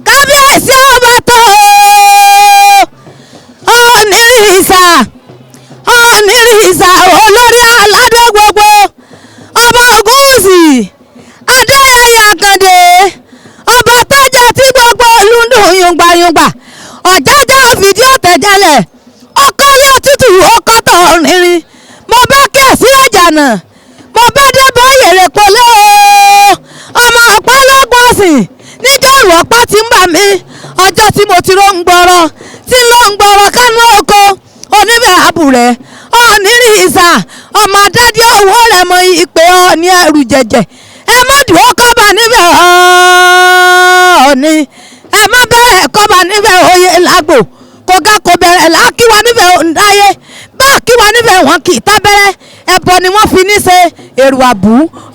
Kábíyèsí ọba tó onírìísà, onírìísà, olórí aládé gbogbo, ọba Ògúnwùsì Adéyẹyè Àkàndé, ọba tọ́jà tí gbogbo ìlú ń dùn yùngbàyùngbà, ọ̀jájá fìdí ọ̀tẹ̀ jalẹ̀, ọkọ́lé òtútù ọkọ́tọ̀ rinrin. Mo bá kíyèsí àjànà, mo bá dé bá yèrè pọ̀lẹ́ o, ọmọ ọ̀pá lọ́gbọ̀n ọ̀sìn níjọ́rù ọ̀pá tí ń bà mí. Ọjọ́ tí mo ti ró ń gbọ́rọ̀ tí ń lọ ń gbọ́rọ̀ kánú oko oníbẹ̀ àbúrẹ́ ọ̀nìrìsà, ọmọ adádé owó rẹ̀ mọ ìpè ọ̀ní ẹrù jẹ̀jẹ̀. Ẹ má dùn kọ́ba níbẹ̀ ọ̀ọ́ni, ẹ má bẹ̀rẹ̀ kọ́ba níbẹ̀ oyè lágbo kò ga kò bẹ̀rẹ̀ lákìwá níbẹ̀ òǹdáyé bá kíwá níbẹ̀ wọn kì í tábẹ́rẹ́ ẹ̀bọ ni wọ́n fi ní ṣe èrò àbú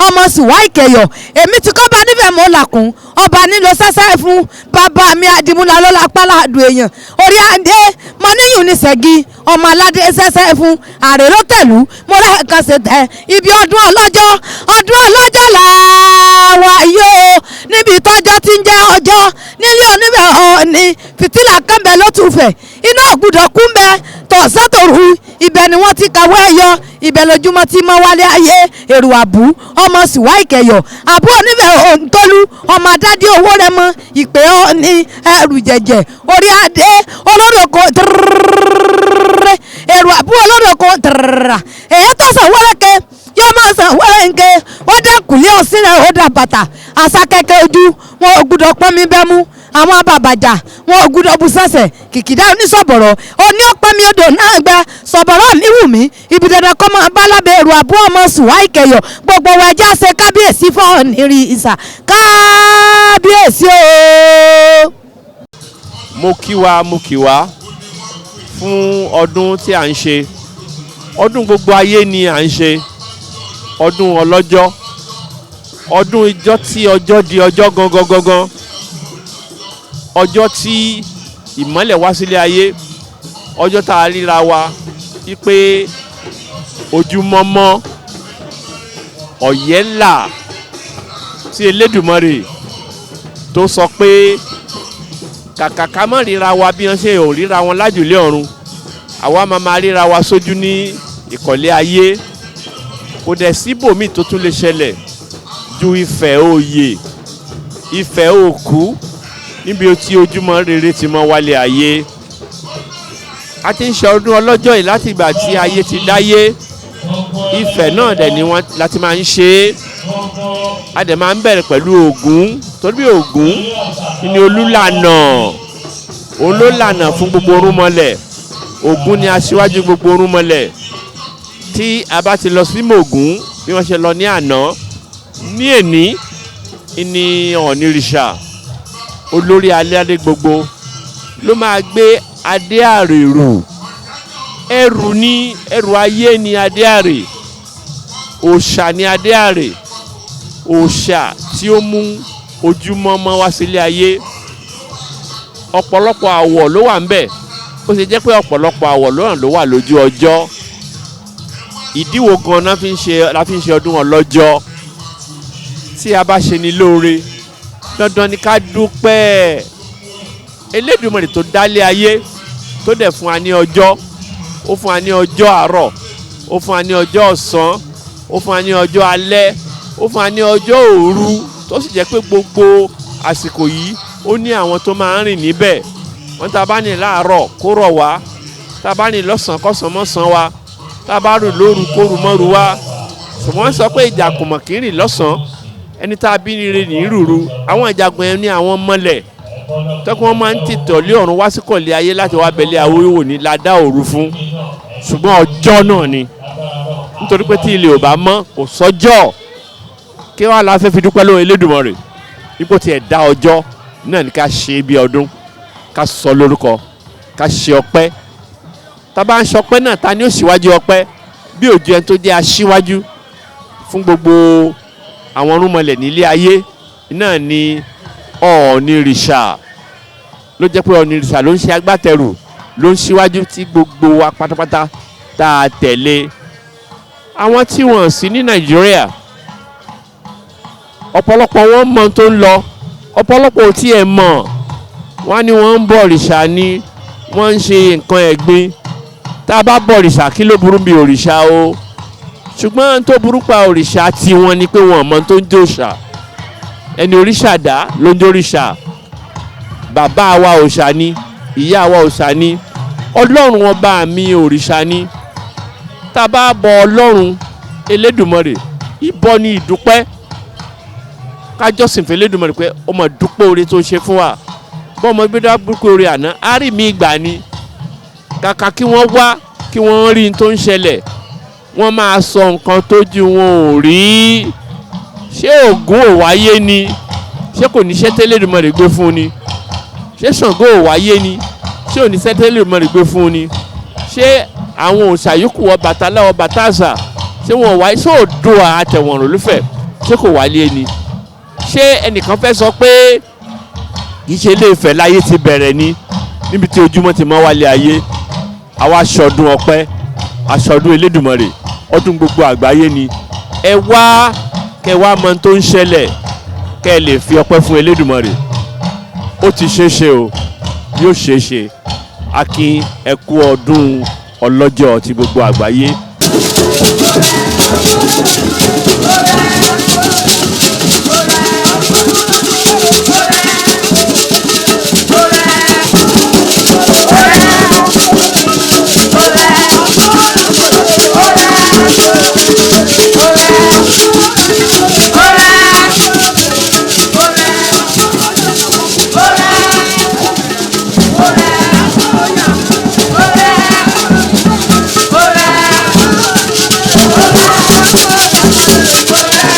ọmọ sùwá ìkẹyọ̀. Èmi ti kọ́ba níbẹ̀ mọ́ làkùn ọba nílò sẹ́sẹ́ fún bàbá mi àdìmúlà lọ́la páládùn èèyàn orí adé mọ níyùn ní sẹ́gi ọmọ aládé sẹ́sẹ́ fún ààrẹ ló tẹ̀lú mo rẹ́ kan ṣe tẹ̀ ibi ọdún ọlọ́jọ́, ọdún ọlọ́jọ́ làwà yóò níbi tọ́jọ́ tí ń jẹ́ ọjọ́ nílé oníbẹ̀ ọ̀ọ́ni fìtílà kánbẹ̀ ló tún fẹ̀ iná ògbúdọ̀ kú ń bẹ tọ̀sán tòru. Ibẹ̀ ni wọ́n ti kàwé ẹ̀yọ, ibẹ̀ lójúmọ́ tí mọ́ wálé ayé. Èrò àbú ọmọ sùwá ìkẹyọ̀ àbú oníbẹ̀ òǹtọ́lú ọmọ adádé owó rẹ mọ ìpè ọ̀ọ́ni ẹrù jẹ̀jẹ̀ orí adé olórí oko tẹ̀rẹ̀rẹ̀ èrò àbú olórí oko tẹ̀rẹ̀rẹ̀ èyí tó sàn wẹ́rẹ́kẹ́ yóò máa sàn wẹ́rẹ́ǹkẹ́. Ó dẹ́kùnlé ọ̀sìn rẹ̀, ó dà bàtà àṣà kẹ́kẹ́ ojú wọn ò gbúdọ̀ pọ́n mi bẹ́ mú àwọn abàbàjà wọn ò gbúdọ̀ bu sẹ̀sẹ̀ kìkìdá onísọ̀bọ̀rọ̀ oní ọ̀pẹ́ mi odò náà gbẹ sọ̀bọ̀rọ̀ mi wù mí ibi dandan kọ́ máa bá lábẹ́ èrò àbú ọmọ sùwá ìkẹyọ̀. Gbogbo wa ẹjẹ́ àṣẹ kábíyèsí fọ́ọ̀nìrì ìsà kábíyèsí o. Mo kí wa, mo kí wa fún ọdún tí à ń ṣe. Ọdún gbogbo ayé ni à ń ṣe, ọdún ọlọ́jọ́, ọdún ijọ́ tí ọjọ́ di ọjọ́ gangan gangan, ọjọ́ tí ìmọ́lẹ̀ wá sílé ayé, ọjọ́ tá a ríra wa wípé ojúmọ́mọ́ ọ̀yẹ́là tí Elédùmarè tó sọ pé kàkà ká má ríra wa bí wọ́n ṣe ò ríra wọn lájùlé ọ̀run, àwa máa máa ríra wa sójú ní ìkọ̀lé ayé. Kò dẹ̀ síbòmíì tó tún lè ṣẹlẹ̀ ju Ifẹ̀ òye Ifẹ̀ òkú níbi tí ojúmọ́ rere ti mọ́ wálé ayé. A ti ń ṣe ọdún ọlọ́jọ́ yìí láti ìgbà tí ayé ti dáyé. Ifẹ̀ náà dẹ̀ ni wọ́n láti máa ń ṣe é. A dẹ̀ máa ń bẹ̀rẹ̀ pẹ̀lú Ògún, torí bí Ògún ni olúlànà, òun ló lànà fún gbogbo orúnmọlẹ̀. Ògún ni aṣíwájú gbogbo orúnmọlẹ̀. Tí a bá ti lọ sí Mògún bí wọ́n ṣe lọ ní àná, ní èní ní Ọ̀nìrìṣà olórí aládé gbogbo ló máa gbé adé àrè rù. Ẹrù ní ẹrù ayé ni adé àrè, òòṣà ni adé àrè, òòṣà tí ó mú ojúmọ́ mọ́ wá sílé ayé. Ọ̀pọ̀lọpọ̀ àwọ̀ ló wà ńbẹ̀, ó ṣe jẹ́ pé ọ̀pọ̀lọpọ̀ àwọ̀ ló wà lójú ọjọ́. Ìdíwọ́ gan la fi ń ṣe ọdún ọlọ́jọ́. Tí a bá ṣe ni lóore, dandan ni ká dúpẹ́. Elédùmarè tó dálé ayé, tó dẹ̀ fún wa ní ọjọ́, ó fún wa ní ọjọ́ àárọ̀, ó fún wa ní ọjọ́ ọ̀sán, ó fún wa ní ọjọ́ alẹ́, ó fún wa ní ọjọ́ òru, tó sì jẹ́ pé gbogbo àsìkò yìí ó ní àwọn tó máa ń rìn níbẹ̀. Wọ́n tá a bá ní láàárọ̀ kó rọ̀ wá, tá a bá ní lọ́sàn-án kọ́sàn mọ́sàn wa, tá a bá rìn lóru kóru mọ́ru wá. Ṣùgbọ́n sọ pé ìjàkùmọ̀ kì í rìn lọ́sàn-án, ẹni tá a bí ní ire ní rúru. Àwọn ìjàgbọ̀n yẹn ní àwọn mọ́lẹ̀ tọ́kí wọ́n máa ń tìtọ̀ lé ọ̀run wá sí kọ̀lé ayé láti wá bẹ̀lẹ̀ awúrúwò ní ládá òru fún. Ṣùgbọ́n ọjọ́ náà ni, nítorí pé tí ilé ò bá mọ́ kò sọ́jọ́. Kí wàá la fẹ́ fi dúpẹ́ lọ́wọ́ Elédùmarè ipò tí ẹ̀ dá ọjọ́ náà ni ká ṣe bí ọdún, ká sọ lórúkọ, ká ṣe ọpẹ́. Tá a bá ń ṣọpẹ́ náà, ta ni ó ṣíwájú ọpẹ́ bí òjò ẹni tó jẹ́ aṣíwájú fún gbogbo àwọn orúnmọlẹ̀ nílé ayé náà ni Ọ̀ọ̀nìrìṣà. Ló jẹ́ pé Ọ̀ọ̀nìrìṣà ló ń ṣe agbátẹrù, ló ń ṣíwájú tí gbogbo wa pátápátá tá a tẹ̀lé. Àwọn tí wọ́n sí ní Nàìjíríà, ọ̀pọ̀lọpọ̀ wọn mọ tó ń lọ, ọ̀pọ̀lọpọ̀ ò tiẹ̀ mọ̀. Wọ́n ní wọ́n ń bọ òrìṣà ni, wọ́n ń ṣe nǹkan ẹ̀gbin. Tá a bá bọ òrìṣà, kí ló burú bí òrìṣà o? Ṣùgbọ́n tó burú pa òrìṣà tiwọn ni pé wọn ò mọ tó ń jẹ́ òòṣà. Ẹni òrìṣà dá ló ń jẹ́ òrìṣà. Bàbá wa òòṣà ni, ìyá wa òòṣà ni, Ọlọ́run ọba mi òrìṣà ni. Tá a bá bọ Ọlọ́run Elédùmarè, ìbọ ni ìdúpẹ́. Kájọ́sìn fún Elédùmarè pé ó mọ̀ dúpẹ́ oore tó ṣe fún wa. Bọ́mọ gbé dúpẹ́ oore àná, á rí mi ìgbà ni. Kàkà kí wọ́n wá kí wọ́n rí n tó ń ṣẹlẹ̀, wọ́n máa sọ nǹkan tójú wọn ò rí. Ṣé Ògún ò wáyé ni? Ṣé kò ní iṣẹ́ tẹ́lẹ̀dùmarè gbé fún ni? Ṣé Ṣàngó ò wáyé ni? Ṣé ò ní iṣẹ́ tẹ́lẹ̀dùmarè gbé fún ni? Ṣé àwọn òòṣà yòókù, Ọbàtálá, Ọbàtásà, ṣé wọn ò wáyé? Ṣé Oòduà àtẹ̀wọ̀n olúfẹ̀, ṣé kò wáyé ni? Ṣé ẹnìkan fẹ́ sọ pé kì í ṣe Ilé Ifẹ̀ láyé ti bẹ̀rẹ̀ ni, níbi tí ojúmọ́ ti mọ́ wálé ayé? Àwa aṣọdún ọpẹ́, aṣọdún Elédùmarè, ọdún gbogbo àgbáyé ni. Ẹ wá kẹ wá mọ tó ń ṣẹlẹ̀, kẹ lè fi ọpẹ́ fún Elédùmarè. Ó ti ṣeé ṣe o, yóò ṣeé ṣe. Akin, ẹ kú ọdún ọlọ́jọ́ ti gbogbo àgbáyé. Ora!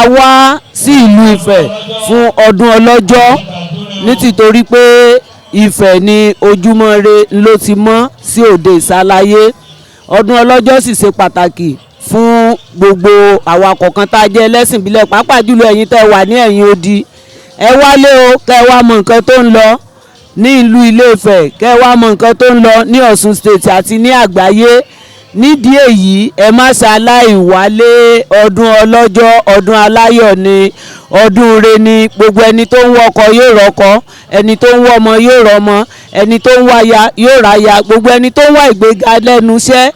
Wá sí ìlú Ifẹ̀ fún ọdún ọlọ́jọ́ ní tìtorí pé Ifẹ̀ ní ojúmọ́ ire ló ti mọ́ sí òde ìsáláyé. Ọdún ọlọ́jọ́ sì ṣe pàtàkì fún gbogbo àwa kọ̀ọ̀kan tá a jẹ́ ẹlẹ́sìn ìbílẹ̀, pàápàá jùlọ ẹ̀yin tẹ́ wà ní ẹ̀yìn odi. Ẹ wálé o, kẹ́ ẹ wá mọ nǹkan tó ń lọ ní ìlú Ilé-Ifẹ̀, kẹ́ ẹ wá mọ nǹkan tó ń lọ ní Ọ̀ṣun State àti ní àgbáyé. Nídìí èyí, ẹ má ṣaláì wálé. Ọdún ọlọ́jọ́, ọdún aláyọ̀ ni, ọdún ire ni. Gbogbo ẹni tó ń wọkọ yóò rọ́kọ, ẹni tó ń wọ́mọ yóò rọ́mọ, ẹni tó ń wáya yóò ráya, gbogbo ẹni tó ń wá ìgbéga lẹ́nu iṣẹ́,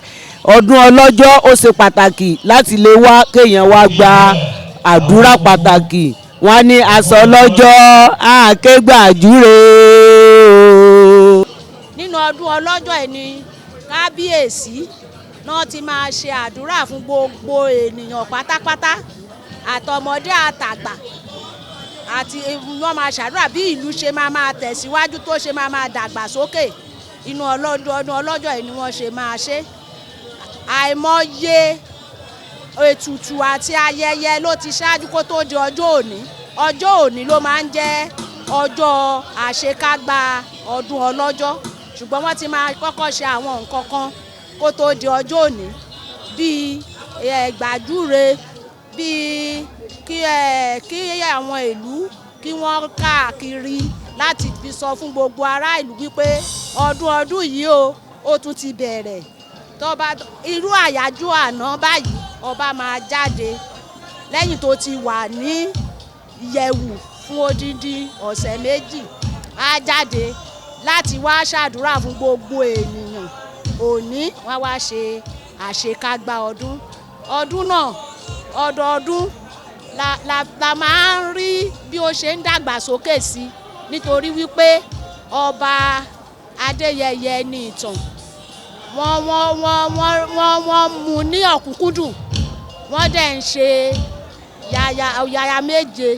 ọdún ọlọ́jọ́ ó ṣe pàtàkì láti lè wá kéèyàn wá gba àdúrà pàtàkì. Wọ́n ní aṣọ ọlọ́jọ́ àkégbàjúre o. Nínú ọdún ọlọ́jọ́ ẹ̀ ní kábíyèsí náà ti máa ṣe àdúrà fún gbogbo ènìyàn pátápátá, àtọmọdé àtàgbà, àti wọ́n máa ṣàdúrà bí ìlú ṣe máa máa tẹ̀síwájú, tó ṣe máa máa dàgbà sókè. Inú ọlọ́dún ọdún ọlọ́jọ́ yìí ni wọ́n ṣe máa ṣe. Àìmọye ètùtù àti ayẹyẹ ló ti ṣáájú kó tó di ọjọ́ òní. Ọjọ́ òní ló máa ń jẹ́ ọjọ́ àṣekágbá ọdún ọlọ́jọ́, ṣùgbọ́n wọ́n ti máa kọ́kọ́ ṣe àwọn nǹkan kan kó tó di ọjọ́ òní, bíi gbàdúre, bíi kí àwọn ìlú kí wọ́n káàkiri láti fi sọ fún gbogbo ará ìlú wípé ọdún ọdún yìí o, ó tún ti bẹ̀rẹ̀. Tó bá irú àyájọ́ àná báyìí, ọba máa jáde lẹ́yìn tó ti wà ní ìyẹ̀wù fún odindi ọ̀sẹ̀ 2, á jáde láti wá ṣàdúrà fún gbogbo ènìyàn. Òní wọ́n wá ṣe àṣekágbá ọdún ọdún náà. Ọdọọdún la la la máa ń rí bí ó ṣe ń dàgbàsókè sí, nítorí wípé ọba Adéyẹyẹ ní ìtàn wọ́n mú ní ọ̀kúnkúndùn. Wọ́n dẹ̀ ń ṣe yàyà yàyà méje,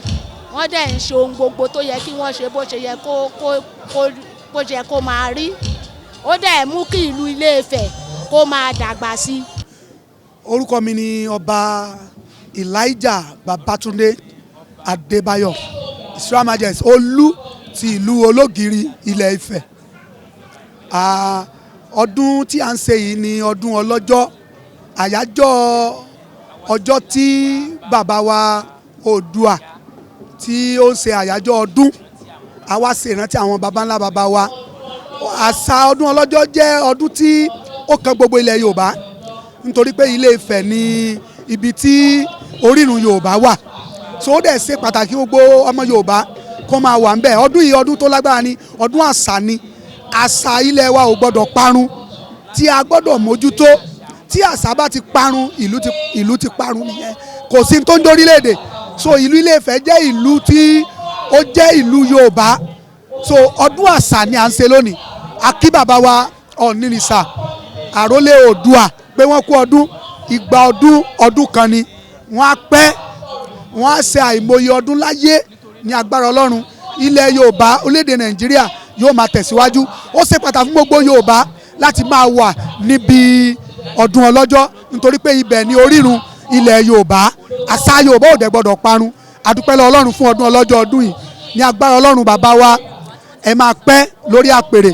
wọ́n dẹ̀ ń ṣe ohun gbogbo tó yẹ kí wọ́n ṣe, bó ṣe yẹ kó bó ṣe yẹ kó máa rí. Ó dẹ̀ mú kí ìlú Ilé-Ifẹ̀ kó máa dàgbà sí i. Orúkọ mi ni Ọba Elijah Babatunde Adébáyọ̀, His Royal Majesty Olú ti ìlú Ológìrì, Ilẹ̀ Ifẹ̀. Ọdún tí a ń ṣe yìí ni ọdún ọlọ́jọ́, àyájọ́ ọjọ́ tí bàbá wa Oòduà tí ó ń ṣe àyájọ́ ọdún. A wá ṣe ìrántí àwọn baba ńlá baba wa. Àṣà ọdún ọlọ́jọ́ jẹ́ ọdún tí ó kan gbogbo ilẹ̀ Yorùbá, nítorí pé Ilé Ifẹ̀ ni ibi tí orírun Yorùbá wà. So ó dẹ̀ ṣe pàtàkì gbogbo ọmọ Yorùbá kó máa wà ńbẹ̀. Ọdún yìí, ọdún tó lágbára ni, ọdún àṣà ni. Àṣà ilẹ̀ wa ò gbọ́dọ̀ parun, tí a gbọ́dọ̀ mójútó. Tí àṣà bá ti parun, ìlú ti parun nìyẹn, kò sí tó ń dórílẹ̀-èdè. So ìlú Ilé Ifẹ̀ jẹ́ ìlú tí ó jẹ́ ìlú Yorùbá. So ọdún àṣà ni à ń ṣe lónìí. A kí bàbá wa Ọ̀nìrìsà, àrólé Oòduà, pé wọ́n kú ọdún. Ìgbà ọdún ọdún kan ni. Wọ́n á pẹ́, wọ́n á ṣe àìmọye ọdún láyé ní agbára Ọlọ́run. Ilẹ̀ Yorùbá, orílẹ̀-èdè Nàìjíríà yóò máa tẹ̀síwájú. Ó ṣe pàtàkì fún gbogbo Yorùbá láti máa wà níbi ọdún ọlọ́jọ́, nítorí pé ibẹ̀ ni orírun ilẹ̀ Yorùbá. Àṣà Yorùbá ò dẹ̀ gbọ́dọ̀ parun. A dúpẹ́ lọ́wọ́ Ọlọ́run fún ọdún ọlọ́jọ́ ọdún yìí. Ní agbára Ọlọ́run, bàbá wa, ẹ máa pẹ́ lórí àpèrè.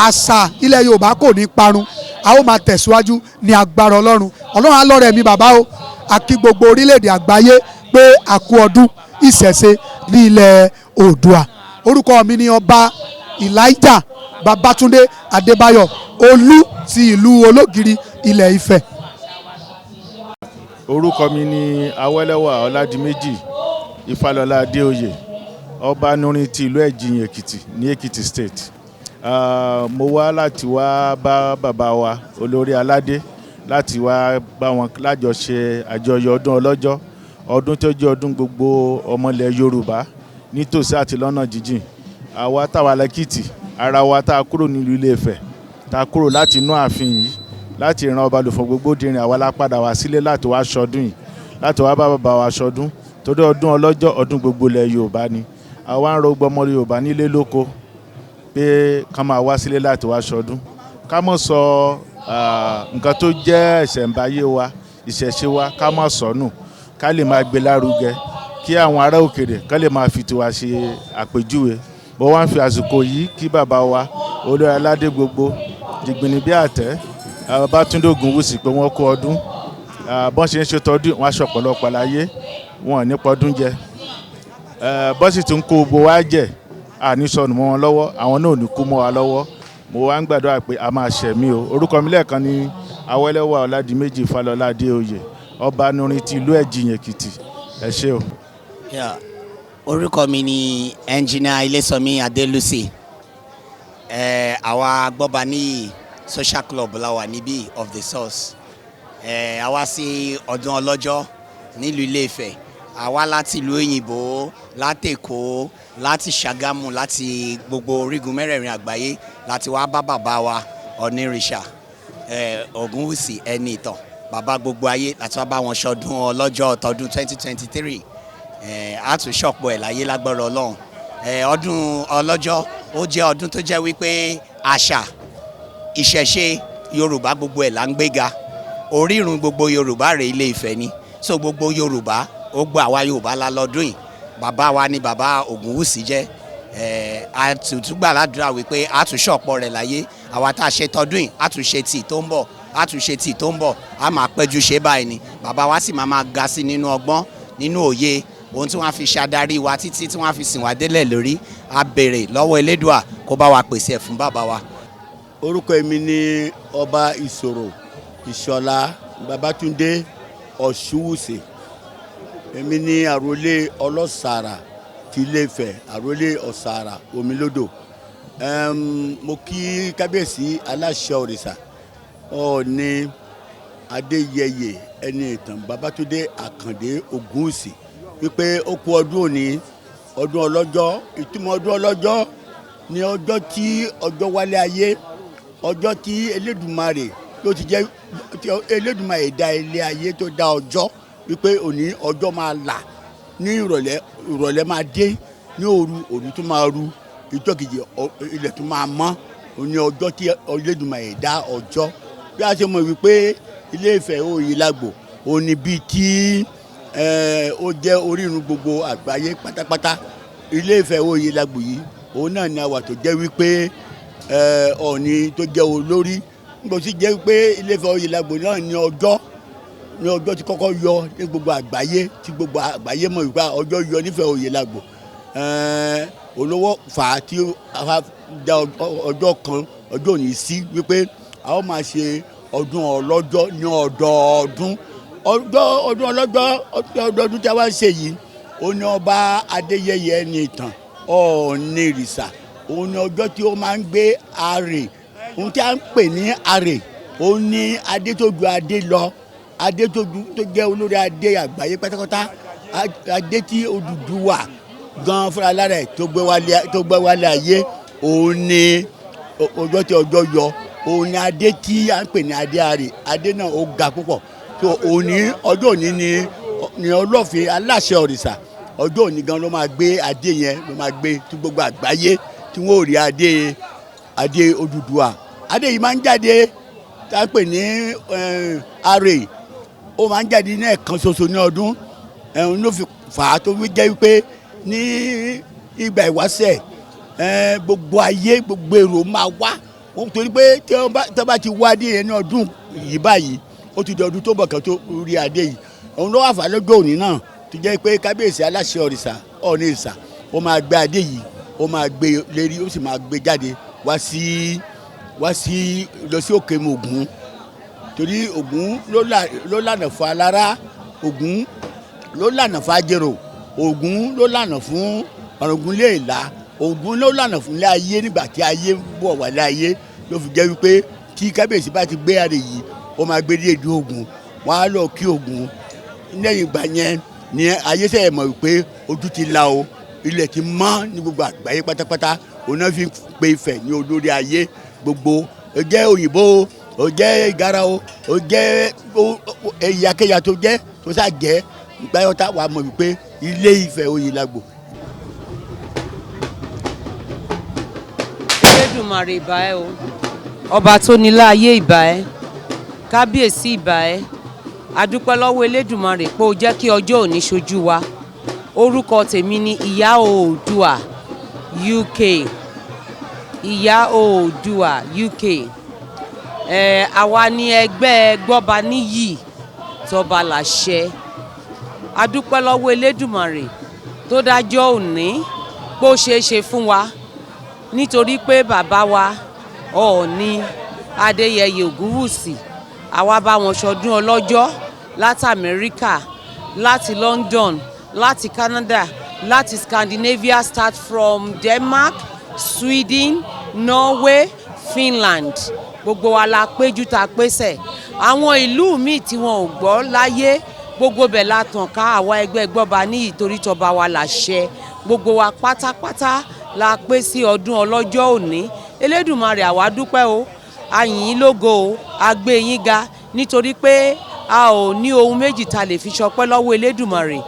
Àṣà ilẹ̀ Yorùbá kò ní parun, a ó máa tẹ̀síwájú ní agbára Ọlọ́run. Ọlọ́run á lọ́rẹ̀ mi bàbá o. A kí gbogbo orílẹ̀-èdè àgbáyé pé a kú ọdún ìṣẹ̀ṣe ní ilẹ̀ Oòduà. Orúkọ mi ni Ọba Elijah Babatunde Adébáyọ̀, Olú ti ìlú Ológìrì, Ilẹ̀ Ifẹ̀. Orúkọ mi ni Awẹ́lẹ́wà Ọládìméjì Ifálọlá Adéoyè, ọba nurin ti ìlú Ẹ̀jìyìn Èkìtì ní Èkìtì State. Mo wá láti wá bá bàbá wa olórí aládé, láti wá bá wọn lájọṣe àjọyọ̀ ọdún ọlọ́jọ́, ọdún tó jẹ́ ọdún gbogbo ọmọlẹ̀ Yorùbá nítòsí àti lọ́nà jíjìn. Àwa táwa lẹ́kìtì ara wa, tá a kúrò nílùú Ilé-Ifẹ̀, tá a kúrò láti inú ààfin yìí, láti ìran ọba Lùfọ̀n Gbogbodirin, àwa la padà wá sílé láti wá ṣọdún yìí, láti wá bá bàbá wa ṣọdún, torí ọdún ọlọ́jọ́, ọdún gbogbo ilẹ̀ Yorùbá ni. Àwa ń rọ gbogbo ọmọ Yorùbá nílé lóko pé ká máa wá sílé láti wá ṣọdún, ká má sọ nǹkan tó jẹ́ ìṣẹ̀ǹbáyé wa, ìṣẹ̀ṣe wa, ká má sọnù, ká lè máa gbé lárugẹ. Kí àwọn ará òkèrè kán lè máa fi tiwa ṣe àpèjúwe. Mo wá ń fi àsìkò yìí kí bàbá wa, olórí aládé gbogbo, jìgbìnì bí àtẹ, Babátúndé Ògúnwùsì, pé wọ́n kó ọdún. Bọ́n ṣe ń ṣe tọdún wọn, aṣọ ọ̀pọ̀lọpọ̀ láyé wọn ò ní pọdún jẹ. Bọ́n sì tún kó gbogbo wa jẹ, àní sọnù mọ́ wọn lọ́wọ́, àwọn náà ò ní kú mọ́ wa lọ́wọ́. Mo wá ń gbàdúrà pé a máa ṣẹ̀mí o. Orúkọ mi lẹ́ẹ̀kan ní Awẹ́lẹ́wà Ọládìméjì Falọlá Adéoyè, ọba nurin ti ìlú Ẹ̀jìyìn Èkìtì. Ẹ ṣé o. Yeah. Orúkọ mi ni Engineer Ilésànmí Adélùsì. Àwa Gbọ́baníyì Social Club la wà níbí of the source. Àwa sí ọdún ọlọ́jọ́ nílùú Ilé-Ifẹ̀. Àwa láti ìlú òyìnbó, láti Èkó, láti Ṣàgámù, láti gbogbo orígun mẹ́rẹ̀ẹ̀rin àgbáyé láti wá bá bàbá wa Ọ̀nìrìṣà Ògúnwùsì ẹni ìtàn, bàbá gbogbo ayé, láti wá bá wọn ṣọdún ọlọ́jọ́ tọdún 2023. A tún ṣọ̀pọ̀ ẹ̀ láyé lágbára Ọlọ́run. Ọdún ọlọ́jọ́, ó jẹ́ ọdún tó jẹ́ wípé àṣà, ìṣẹ̀ṣe Yorùbá, gbogbo ẹ̀ là ń gbéga. Orírun gbogbo Yorùbá rèé, Ilé Ifẹ̀ ni. So gbogbo Yorùbá, ó gbọ́ àwa Yorùbá la lọ́dún yìí. Bàbá wa ni bàbá Ògúnwùsì jẹ́. A tún gbà ládùúrà wípé a tún ṣọ̀pọ̀ rẹ̀ láyé. Àwa tá a ṣe tọdún yìí, a tún ṣe tì tó ń bọ̀, a tún ṣe tì tó ń bọ̀. A máa péjú ṣe báyìí ni. Bàbá wa sì máa máa ga sí nínú ọgbọ́n, nínú òye, ohun tí wọ́n fi ṣàdarí wa títí tí wọ́n fi sìn wá délẹ̀ lórí. A béèrè lọ́wọ́ Elédùà kó bá wa pèsè ẹ̀ fún bàbá wa. Orúkọ mi ni Ọba Ìṣòro Ìṣọ̀lá Babátúndé Ọ̀ṣúwùsì. Èmi ni àròlé Ọlọ́sàrà ti Ilé-Ifẹ̀, àròlé Ọ̀sàrà Omilódò. Mo kí kábíyèsí aláṣẹ òrìṣà, Ọọ̀ni Adéyẹyè ẹni ìtàn Babátúndé Àkàndé Ògúnwùsì, wípé ó kú ọdún òní, ọdún ọlọ́jọ́. Ìtumọ̀ ọdún ọlọ́jọ́ ni ọjọ́ tí ọjọ́ wálé ayé, ọjọ́ tí Elédùmarè ló ti jẹ́, tí Elédùmarè dá ilé ayé, tó dá ọjọ́, wípé òní ọjọ́ máa là ní ìrọ̀lẹ́, ìrọ̀lẹ́ máa dé ní òru, òru tún máa ru, ìjọ́ kejì ilẹ̀ tún máa mọ́. Òní ọjọ́ tí Elédùmarè dá ọjọ́. Bí a ṣe mọ̀ wípé Ilé Ifẹ̀ Oyèlágbò òní bíi tí ó jẹ́ orírun gbogbo àgbáyé pátápátá. Ilé Ifẹ̀ Oyèlágbò yìí, òun náà ni àwà tó jẹ́ wípé Ọọ̀ni tó jẹ́ olórí, nígbà tó sì jẹ́ wípé Ilé Ifẹ̀ Oyèlágbò náà ní ọjọ́, ní ọjọ́ tí kọ́kọ́ yọ ní gbogbo àgbáyé, tí gbogbo àgbáyé mọ̀ wípé ọjọ́ yọ nífẹ̀ẹ́ Oyèlágbò. Olówó fà á tí a dá ọjọ́ kan, ọjọ́ òní sí, wípé a ó máa ṣe ọdún ọlọ́jọ́ ní ọdọọdún. Ọjọ́ ọdún ọlọ́jọ́ ọdọọdún tí a wá ń ṣe yìí, ó ní Ọba Adéyẹyè ẹni ìtàn Ọ̀ọ̀nìrìṣà, òun ní ọjọ́ tí ó máa ń gbé arè, ohun tí a ń pè ní arè. Òun ní adé tó ju adé lọ, adé tó ju, tó jẹ́ olórí adé àgbáyé pátápátá, adé tí Odùduwà gan fúnra lára ẹ̀ tó gbé wálé ayé. Òun ní ọjọ́ tí ọjọ́ yọ, òun ní adé tí a ń pè ní adé arè. Adé náà, ó ga púpọ̀. Tó òní, ọjọ́ òní ni Ọlọ́fin aláṣẹ òrìṣà, ọjọ́ òní gan ló máa gbé adé yẹn, ló máa gbé tí gbogbo àgbáyé tí wọ́n ò rí adé Odùduwà. Adé yìí máa ń jáde, tá a pè ní arè, ó máa ń jáde ní ẹ̀kan ṣoṣo ní ọdún. Ẹ̀hún ló fi fà á tó fi jẹ́ wípé ní ìgbà ìwáṣẹ̀, gbogbo ayé, gbogbo èrò máa wá wọ́n, torí pé tí wọ́n bá ti wá adé yẹn ní ọdún yìí báyìí, ó ti di ọdún tó bọ̀ kan tó rí adé yìí. Òun ló wà fà lọ́jọ́ òní náà tó jẹ́ pé kábíyèsí aláṣẹ òrìṣà Ọ̀ọ̀ni ìṣà, ó máa gbé adé yìí, ó máa gbé lérí, ó sì máa gbé jáde wá sí lọ sí òkè Ògún, torí Ògún ló lànà fún alára, Ògún ló lànà fún ajérò, Ògún ló lànà fún Ọ̀ràngún lè là, Ògún ló lànà fún ilé ayé nígbà tí ayé ń bọ̀ wá lé ayé. Ló fi jẹ́ wípé tí kábíyèsí bá ti gbé adé yìí, ó máa gbé dé ìdí Ògún, wọ́n á lọ kí Ògún. Lẹ́yìn ìgbà yẹn ni ayé sẹ́yìn mọ̀ wípé ojú ti la o, ilẹ̀ ti mọ́ ní gbogbo àgbáyé pátápátá. Òun náà fi pe Ifẹ̀ ní olórí ayé gbogbo. Ó jẹ́ òyìnbó o, ó jẹ́ ìgárá o, ó jẹ́ ẹ̀yàkẹ́yà tó jẹ́ tó sá jẹ́ gbáyọ̀tà wà mọ̀ wípé Ilé Ifẹ̀ Oyèlágbò. Elédùmarè, ìbà ẹ́ o. Ọba tó ní láàyè, ìbà ẹ́. Kábíyèsí, ìbà ẹ́. Adúpẹ́ lọ́wọ́ Elédùmarè pé ó jẹ́ kí ọjọ́ òní ṣojú wa. Orúkọ tèmi ni Ìyá Oòduà UK, Ìyá Oòduà UK. Àwa ni ẹgbẹ́ Gbọ́baníyì Tọba Làṣẹ. A dúpẹ́ lọ́wọ́ Elédùmarè tó dájọ́ òní pé ó ṣeé ṣe fún wa, nítorí pé bàbá wa Ọọ̀ni Adéyẹyè Ògúnwùsì, àwa bá wọn ṣọdún ọlọ́jọ́ láti Amẹ́ríkà, láti London, láti Canada, láti Scandinavia, start from Denmark, Sweden, Norway, Finland. Gbogbo wa la péjú ta pésẹ̀. Àwọn ìlú míì tí wọn ò gbọ́ láyé, gbogbo bẹ̀ la tàn ká. Àwa ẹgbẹ́ Gbọ́baníyì, torí tọba wa làṣẹ, gbogbo wa pátápátá la pé sí ọdún ọlọ́jọ́ òní. Elédùmarè, àwa dúpẹ́ o, a yìn yín lógo o, a gbé yín ga, nítorí pé a ò ní ohun méjì ta lè fi ṣọpẹ́ lọ́wọ́ Elédùmarè.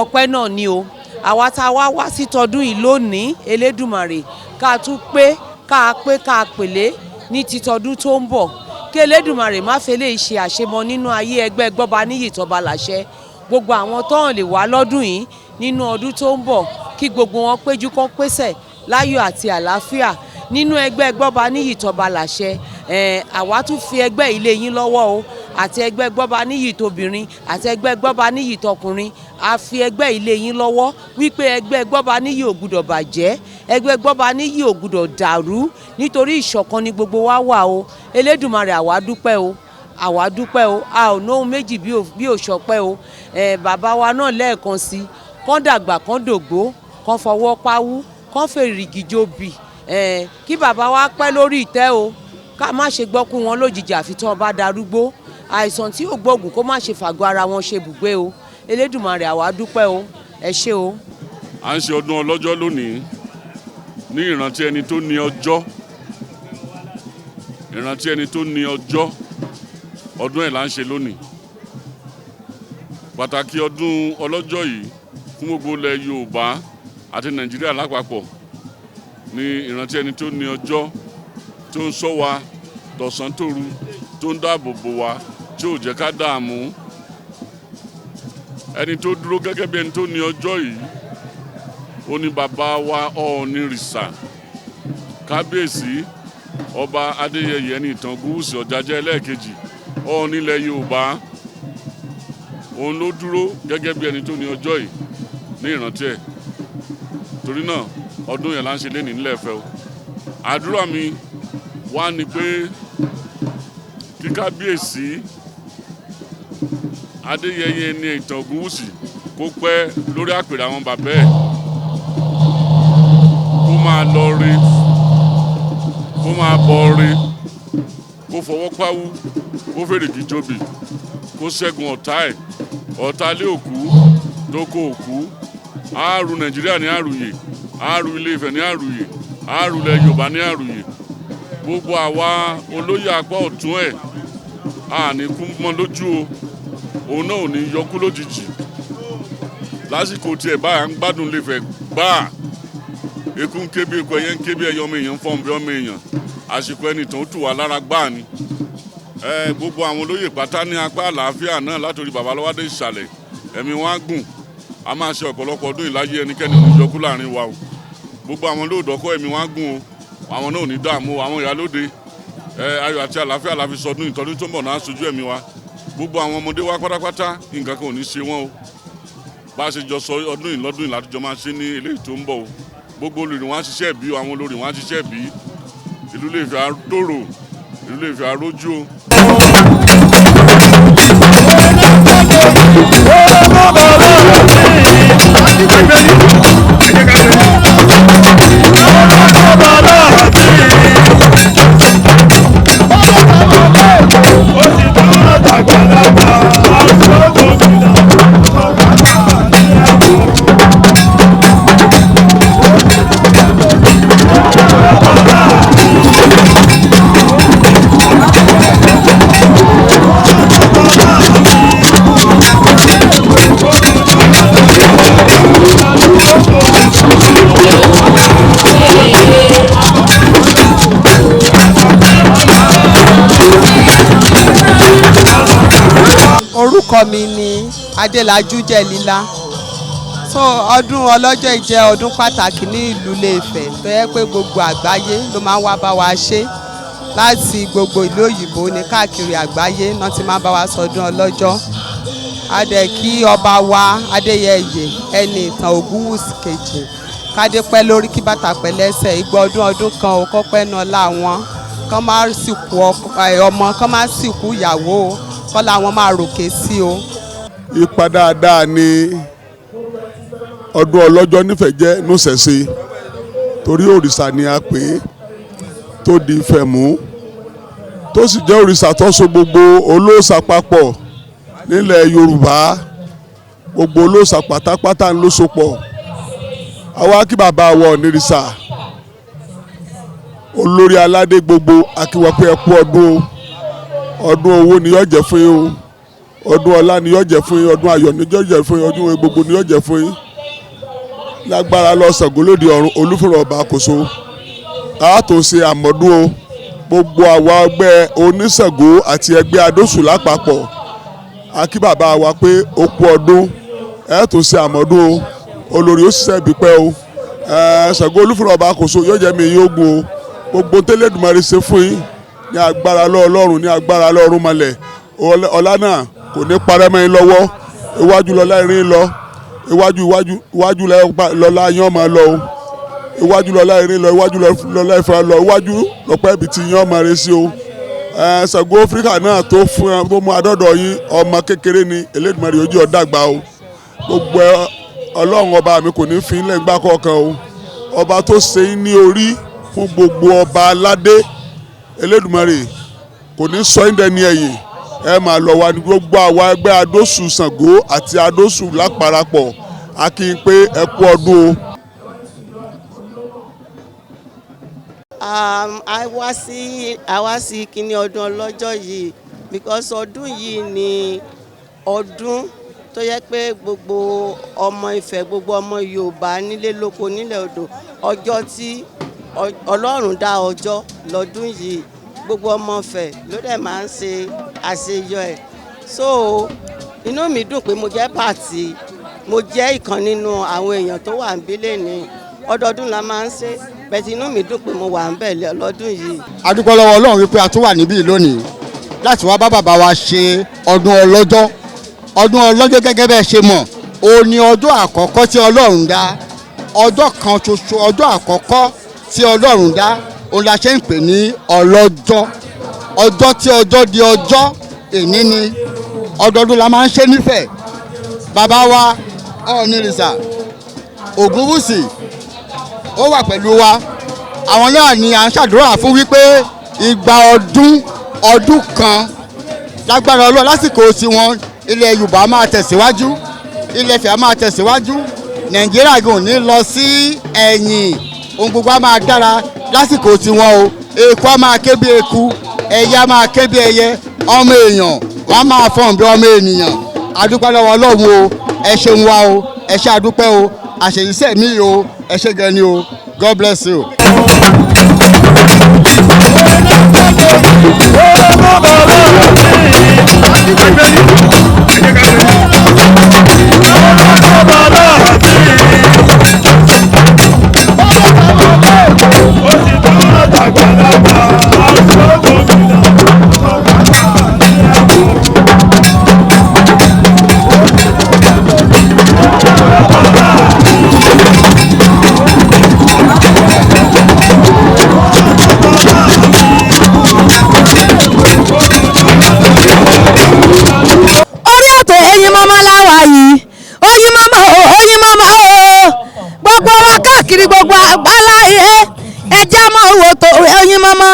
Ọpẹ́ náà ni o. Àwa tá a wá wá sí tọdún yìí lónìí, Elédùmarè, ká tún pé, ká pé, ká pèlé ní títọdún tó ń bọ̀, kí Elédùmarè má fi eléyìí ṣe àṣemọ nínú ayé ẹgbẹ́ Gbọ́baníyì Tọba Làṣẹ. Gbogbo àwọn tó hàn lè wá lọ́dún yìí, nínú ọdún tó ń bọ̀, kí gbogbo wọn péjú kán pésẹ̀ láyọ̀ àti àlàáfíà nínú ẹgbẹ́ Gbọ́baníyì Tọba Làṣẹ. Àwa tún fi ẹgbẹ́ ilé yín lọ́wọ́ o, àti ẹgbẹ́ Gbọ́baníyì tóbìnrin àti ẹgbẹ́ Gbọ́baníyì tọkùnrin. A fi ẹgbẹ́ ilé yín lọ́wọ́ wípé ẹgbẹ́ Gbọ́baníyì ò gbúdọ̀ bàjẹ́, ẹgbẹ́ Gbọ́baníyì ò gbúdọ̀ dàrú, nítorí ìṣọ̀kan ni gbogbo wa wà o. Elédùmarè, àwa dúpẹ́ o, àwa dúpẹ́ o. A ò nóhun méjì bí ò ṣọpẹ́ o. Bàbá wa náà, lẹ́ẹ̀kan sí, kán dàgbà, kán dògbó, kán fọwọ́ páwú, kán fèrìgì jobì, kí bàbá wa pẹ́ lórí ìtẹ́ o, ká má ṣe gbọ́ kú wọn lójijì, àfi tí wọ́n bá darúgbó. Àìsàn tí ò gbóògùn, kó má ṣe fàgọ́ ara wọn ṣe bùgbé o. Elédùmarè, àwa dúpẹ́ o, ẹ ṣé o. À ń ṣe ọdún ọlọ́jọ́ lónìí ní ìrántí ẹni tó ní ọjọ́, ìrántí ẹni tó ní ọjọ́. Ọdún ẹ̀ là ń ṣe lónìí. Pàtàkì ọdún ọlọ́jọ́ yìí fún gbogbo ilẹ̀ Yorùbá àti Nàìjíríà lápapọ̀ ní ìrántí ẹni tó ní ọjọ́, tó ń ṣọ́ wa tọ̀sán tòru, tó ń dáàbò bò wá, tí ò jẹ́ ká dààmú. Ẹni tó dúró gẹ́gẹ́ bí ẹni tó ní ọjọ́ yìí, ó ní bàbá wa Ọọ̀nirìṣà, Kábíyèsí Ọba Adéyẹyè Ẹnìtàn Ògúnwùsì Ọ̀jájá ẹlẹ́ẹ̀kejì, Ọọ̀ni ilẹ̀ Yorùbá. Òun ló dúró gẹ́gẹ́ bí ẹni tó ní ọjọ́ yìí ní ìrántí ẹ̀. Torí náà, ọdún yẹn là ń ṣe lénìí nílẹ̀ Ifẹ̀ o. Àdúrà mi wá ni pé kí Kábíyèsí Adéyẹyè Ẹnìtàn Ògúnwùsì kó pẹ́ lórí àpèrè àwọn bàbá ẹ̀, kó máa lọ rí, kó máa bọ̀ rí, kó fọwọ́ páwú, kó fèrègì jobì, kó ṣẹ́gun ọ̀tá ẹ̀, ọ̀tá ilé òkú tó kó òkú. Àárù Nàìjíríà ní àrùyè, àárù Ilé Ifẹ̀ ní àrùyè, àárù ilẹ̀ Yorùbá ní àrùyè. Gbogbo àwa olóyè apá ọ̀tún ẹ̀, àní kú mọ́ lójú o. Òun náà ò ní yọkú lójijì lásìkò tiẹ̀. Báyà ń gbádùn Ilé Ifẹ̀ gbáà, eku ń ké bí eku, ẹyẹ ń ké bí ẹyẹ, ọmọ èèyàn ń fọ́n bí ọmọ èèyàn. Àsìkò ẹni tó ń tù wá lára gbáà ni. Gbogbo àwọn olóyè pátá ní apá àlàáfíà náà, látòrí bàbá lọ́wọ́dé ìsàlẹ̀, ẹ̀mí wọn á gùn, a máa ṣe ọ̀pọ̀lọpọ̀ ọdún ìláyé. Ẹnikẹ́ni ò ní yọkú láàrin wa o. Gbogbo àwọn olóòdọ́kọ́, ẹ̀mí wọn á gùn o, àwọn náà ò ní dààmú o. Àwọn ìyálóde, ayọ̀ àti àlàáfíà la fi sọdún. Ìtọ́dún tó ń bọ̀ náà sojú ẹ̀mí wa. Gbogbo àwọn ọmọdé wa pátápátá, nǹkan kan ò ní ṣe wọ́n o. Bá a ṣe jọ sọ ọdún yìí lọ́dún yìí látijọ́ máa ṣe ní eléyìí tó ń bọ̀ o. Gbogbo olórí wọn á ṣiṣẹ́ bí o, àwọn olórí wọn á ṣiṣẹ́ bí. Ìlú lè fi àtòrò, ìlú lè fi àrójú o. Orúkọ mi ni Adélájú Jẹ̀lílá. So ọdún ọlọ́jọ́ yìí jẹ́ ọdún pàtàkì ní ìlú Ilé-Ifẹ̀ tó yẹ pé gbogbo àgbáyé ló máa ń wá bá wa ṣe. Láti gbogbo ìlú òyìnbó ní káàkiri àgbáyé náà ti máa ń bá wa sọdún ọlọ́jọ́. A dẹ̀ kí ọba wa Adéyẹyè ẹni ìtàn Ògúnwùsì kejì, kádé pẹ́ lórí, kí bàtà pẹ́ lẹ́sẹ̀, igba ọdún ọdún kan ò kọ́pẹ́ náà láwọn kán má sìnkú ọmọ, kán má sìnkú ìyàwó, kọ́ làwọn máa ròkè sí o. Ipa dáadáa ni ọdún ọlọ́jọ́ nífẹ̀ẹ́ jẹ́ nùsẹ̀sẹ̀, torí òrìṣà ni a pè é tó di Ifẹ̀ mú, tó sì jẹ́ òrìṣà tó so gbogbo olóòṣà papọ̀ nílẹ̀ Yorùbá. Gbogbo olóòṣà pátápátá ń ló so pọ̀. Àwa kí bàbá wa Ọ̀nìrìṣà, olórí aládé gbogbo, akíwá pé ẹ kú ọdún o. Ọdún owó ni yóò jẹ́ fún yín o, ọdún ọlá ni yóò jẹ́ fún yín, ọdún ayọ̀ ni yóò jẹ́ fún yín, ọdún gbogbo ni yóò jẹ́ fún yín lágbára lọ Ṣàngó lóde ọ̀run, olúfúnra ọba àkóso a tó ṣe àmọ́dún o. Gbogbo àwa ẹgbẹ́ oníṣàngó àti ẹgbẹ́ adóṣù lápapọ̀, a kí bàbá wa pé ó kú ọdún, ẹ tó ṣe àmọ́dún o. Olórí ó ṣiṣẹ́ ibi pẹ́ o. Ṣàngó olúfúnra ọba àkóso yóò jẹ́ mi yín ogun o. Gbogbo tẹ́lẹ̀dùmarè ṣe fún yín ní agbára lọ́ Ọlọ́run, ní agbára lọ́run mọ́lẹ̀ ọlá náà kò ní parẹ́ mọ́ yín lọ́wọ́. Iwájú lọ́lá irin lọ, iwájú, iwájú, iwájú lọ́lá yín ọmọ lọ o. Iwájú lọ́lá irin lọ, iwájú lọ́lá ìfẹ́ lọ, iwájú lọ́pẹ́ ibi tí yín ọmọ rẹ sí o. Ṣàngó Áfíríkà náà tó fún ẹ tó mú adọ́dọ̀ yín, ọmọ kékeré ni, Elédùmarè ojú ọ̀ dàgbà o. Gbogbo Ọlọ́run ọba mi kò ní fi ilẹ̀ ńgbà kọ̀ọ̀kan o. Ọba tó ṣe yín ní orí fún gbogbo ọba aládé, Elédùmarè kò ní sọ yín dẹni ẹ̀yìn. Ẹ máa lọ wá ní gbogbo àwa ẹgbẹ́ adóṣù Ṣàngó àti adóṣù láparapọ̀, a kí n pé ẹ kú ọdún o. A wá sí kíní ọdún ọlọ́jọ́ yìí because ọdún yìí ni ọdún tó yẹ pé gbogbo ọmọ Ifẹ̀, gbogbo ọmọ Yorùbá nílé lóko nílẹ̀ odò, ọjọ́ tí Ọlọ́run dá ọjọ́ lọ́dún yìí, gbogbo ọmọ Ifẹ̀ ló dẹ̀ máa ń ṣe àṣeyọ ẹ̀. So inú mi dùn pé mo jẹ́ part, mo jẹ́ ìkan nínú àwọn èèyàn tó wà níbí lénìí. Ọdọọdún la máa ń ṣe bẹ́ẹ̀, inú mi dùn pé mo wà níbẹ̀ lọ́dún yìí. A dúpẹ́ lọ́wọ́ Ọlọ́run wípé a tún wà níbí lónìí láti wá bá bàbá wa ṣe ọdún ọlọ́jọ́. Ọdún ọlọ́jọ́, gẹ́gẹ́ bẹ́ẹ̀ ṣe mọ̀, ó ní ọjọ́ àkọ́kọ́ tí Ọlọ́run dá, ọjọ́ kan ṣoṣo, ọjọ́ àkọ́kọ́ tí Ọlọ́run dá, òun la ṣe ń pè ní ọlọ́jọ́. Ọjọ́ tí ọjọ́ di ọjọ́ èní ni. Ọdọọdún la máa ń ṣe nífẹ̀ẹ́. Bàbá wa Ọ̀ọ̀nìrìṣà Ògúnwùsì ó wà pẹ̀lú wa. Àwọn náà ni à ń ṣàdúrà fún wípé igba ọdún ọdún kan lágbára Ọlọ́run lásìkò tiwọn, ilẹ̀ Yorùbá máa tẹ̀síwájú, ilẹ̀ Ifẹ̀ máa tẹ̀síwájú, Nàìjíríà gan ò ní lọ sí ẹ̀yìn, ohun gbogbo á máa dára lásìkò tiwọn o. Eku á máa ké bí eku, ẹyẹ á máa ké bí ẹyẹ, ọmọ èèyàn wọ́n á máa fọ̀n bí ọmọ ènìyàn. A dúpẹ́ lọ́wọ́ Ọlọ́run o. Ẹ ṣeun wa o, ẹ ṣe, àdúpẹ́ o, àṣeyíṣẹ́ mi o, ẹ ṣe gan ni o. God bless you. Orí ètò Ẹ̀yin Mama láwa yìí. Oyin Mama o, Oyin Mama o, gbogbo wa káàkiri gbogbo àgbáláyé, ẹjẹ́ máa wò tó Oyin Mama.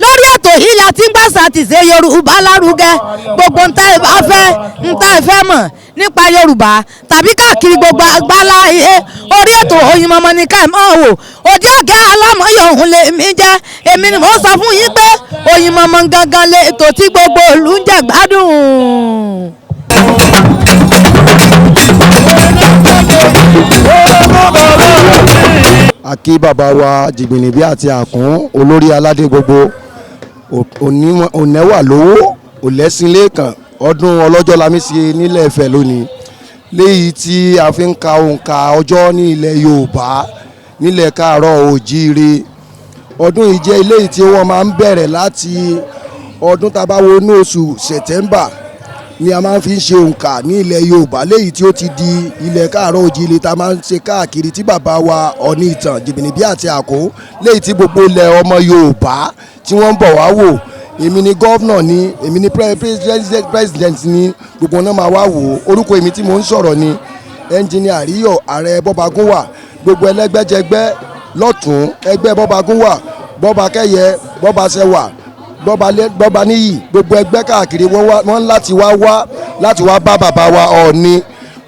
Lórí ètò yìí la ti ń gbàsà ti ṣe Yorùbá lárugẹ. Gbogbo ntá ẹ bá fẹ́, ntá ẹ fẹ́ mọ̀ nípa Yorùbá tàbí káàkiri gbogbo àgbáláyé, orí ètò Oyin Mama ní ká ẹ máa wò. Òdì ọ̀gá alámọ̀yọ̀ òun lè mí jẹ́. Èmi ni mò ń sọ fún yín pé Oyin Mama gangan lè ètò tí gbogbo ìlú ń jẹ gbádùn. A kí bàbá wa Jìgbìnìbí àti Àkún, olórí aládé gbogbo, ònẹ́wà lówó òlẹ́sìnlẹ́kàn. Ọdún ọlọ́jọ́ la mi ṣe nílẹ̀ Ifẹ̀ lónìí. Léyìí tí a fi ń ka òǹkà ọjọ́ ní ilẹ̀ Yorùbá nílẹ̀ káàárọ̀ òjíire. Ọdún yìí jẹ́ eléyìí tí wọ́n máa ń bẹ̀rẹ̀ láti ọdún tá a bá wo inú oṣù Sẹ̀tẹ́mbà ni a máa ń fi ń ṣe òǹkà ní ilẹ̀ Yorùbá, léyìí tí ó ti di ilẹ̀ káàárọ̀ òjíire tá a máa ń ṣe káàkiri tí bàbá wa Ọọ̀ni Ìtàn Jìbìnìbí àti Àkó, léyìí tí gbogbo ilẹ̀ ọmọ Yorùbá tí wọ́n ń bọ̀ wá wò. Èmi ni governor ni, èmi ni president ni, gbogbo náà máa wá wò ó. Orúkọ èmi tí mò ń sọ̀rọ̀ ni Ẹnjìnìà Àríyọ̀, ààrẹ Bọ́bagúnwà, gbogbo ẹlẹ́gbẹ́jẹgbẹ́ lọ́tún, ẹgbẹ́ Bọ́bagúnwà, Bọ́bakẹ́yẹ, Bọ́baṣẹwà, Bọ́baníyì, gbogbo ẹgbẹ́ káàkiri wọ́n láti wá wá láti wá bá bàbá wa Ọọ̀ni.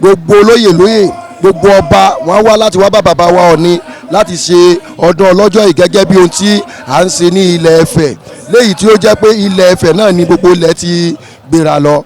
Gbogbo olóyè lóyè, gbogbo ọba wọ́n wá láti wá bá bàbá wa Ọọ̀ni láti ṣe ọdún ọlọ́jọ́ yìí gẹ́gẹ́ bí ohun tí à ń ṣe ní ilẹ̀ Ifẹ̀, léyìí tí ó jẹ́ pé ilẹ̀ Ifẹ̀ náà ni gbogbo ilẹ̀ ti gbéra lọ.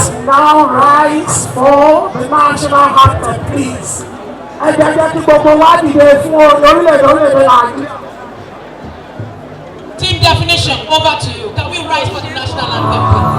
us now rise for the national anthem, please. Ẹ jẹ́ jẹ́ kí gbogbo wa dìde fún orílẹ̀-èdè Nàìjíríà. Team definition, over to you. Can we rise for the national anthem, please?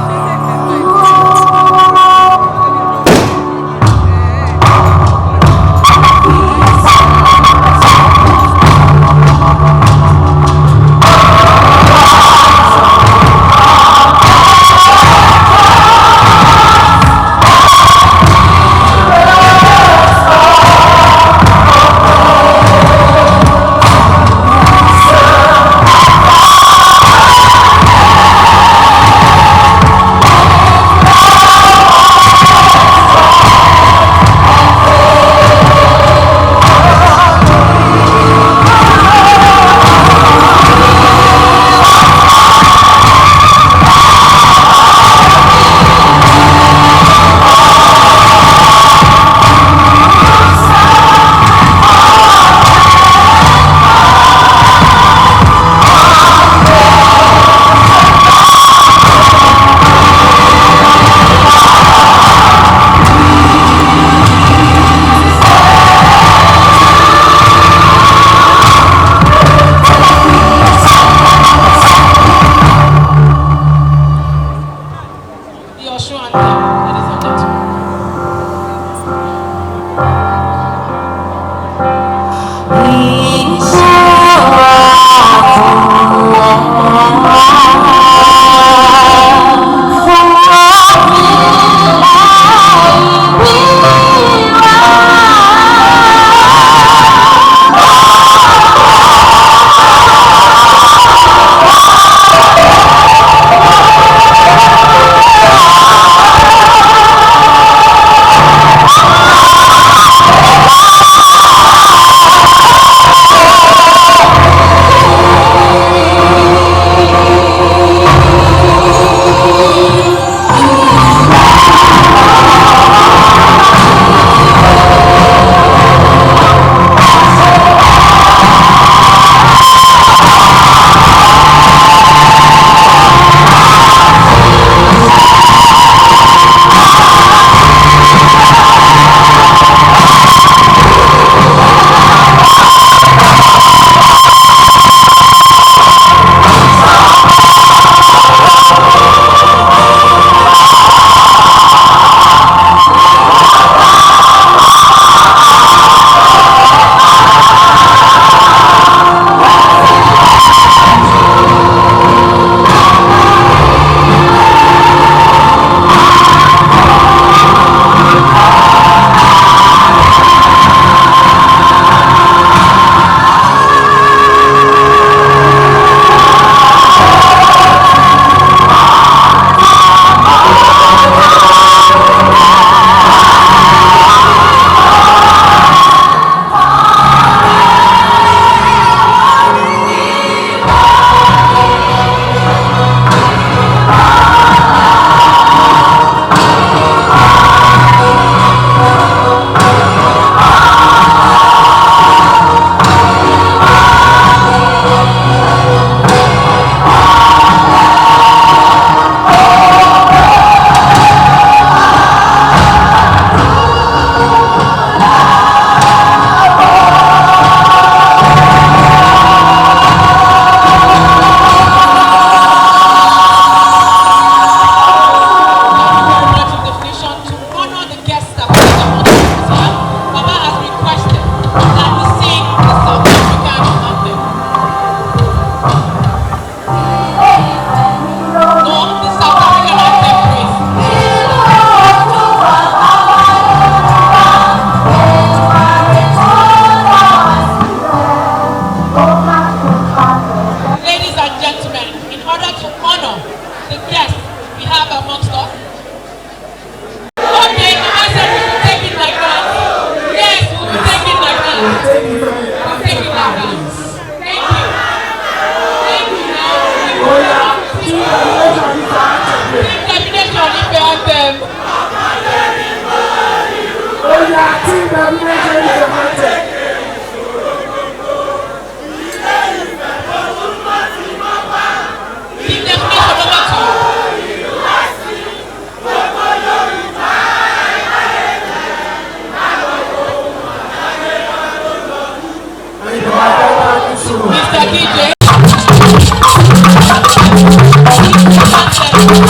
The Osun anthem, ladies and gentlemen. Definition to honor the guests that we have among us here. Baba has requested that we sing the South African anthem. No, the South African anthem, please. Ladies and gentlemen, in order to honor the guests we have amongst us, okay, Mama said we will take it like that. Yes, we will take it like that. We will take it like that. Thank you. Thank you now. Team definition, Ife anthem. Oya, team definition, Ife anthem. Team definition, over to you. We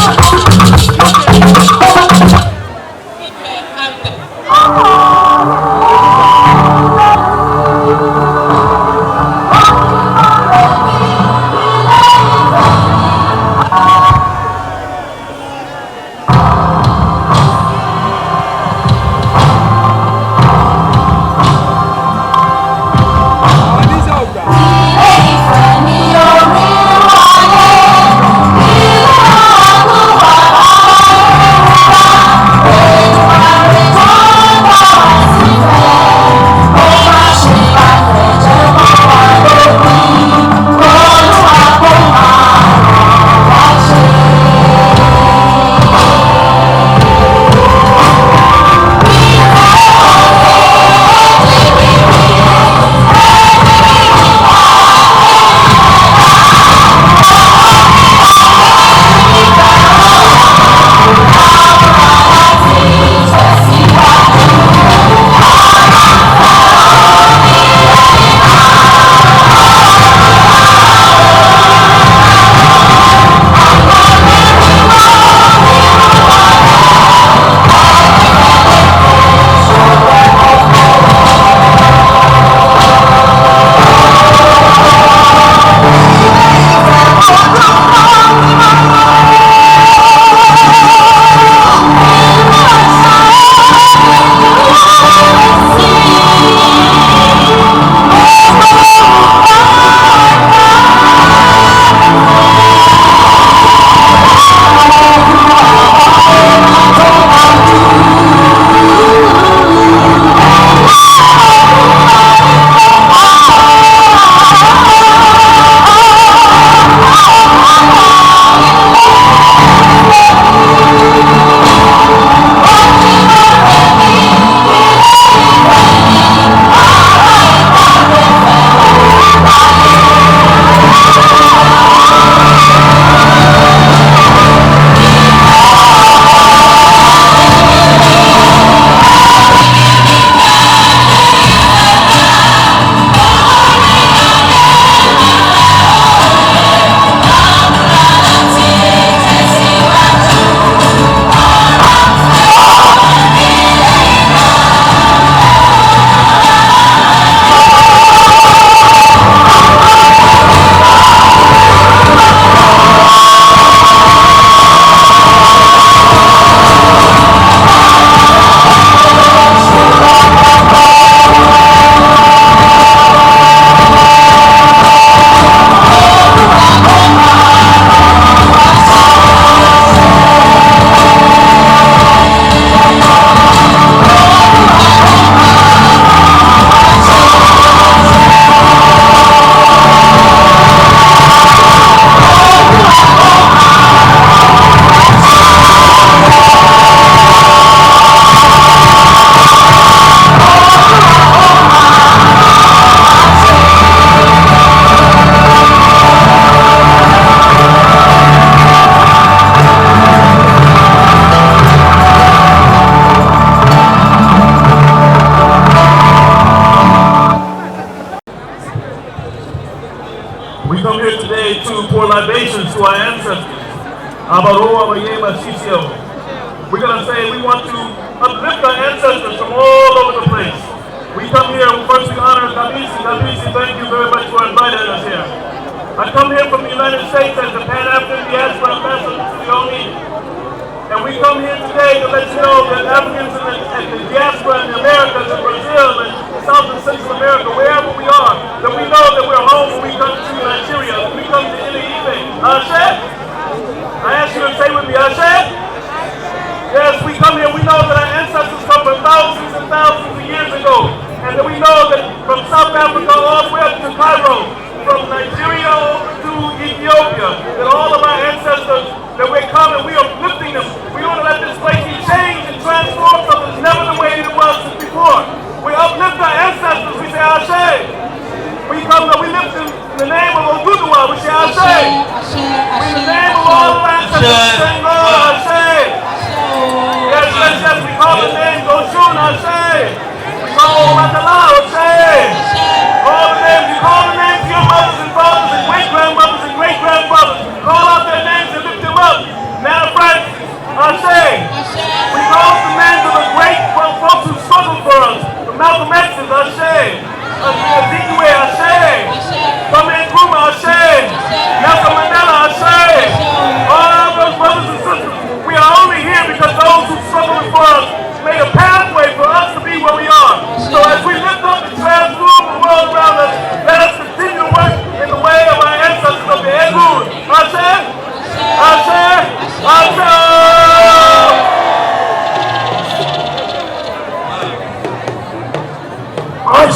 come here today to pour libations to our ancestors. Abaroa Bayema Sisio. We're going to say we want to uplift our ancestors from all over the place. We come here, first we honor Kabisi. Kabisi, thank you very much for inviting us here. I come here from the United States as the Pan-African Diaspora Ambassador to the ONE. And we come here today to let you know that Africans in the diaspora in the Americas, in Brazil, and South and Central America, wherever we are, that we know that we're home when we come to Nigeria, when we come to Ile-Ife. Ashe? I ask you to say with me, Ashe? Yes, we come here, we know that our ancestors come from thousands and thousands of years ago. And that we know that from South Africa all the way up to Cairo, from Nigeria over to Ethiopia, that all of our ancestors, that we're coming, we are lifting them. We want to let this place be changed and transformed so it's never the way it was before. We uplift our ancestors, we say Ashe. We come and we lift them in the name of Oduduwa, we say Ashe. In the name of all of our ancestors, we say Ashe. Yes, yes, yes, we call the name Oshun, Ashe. We call Obatala, Ashe. All the names, you call the names of your mothers and fathers and great-grandmothers and great-grandfathers. Call out their names and lift them up. Now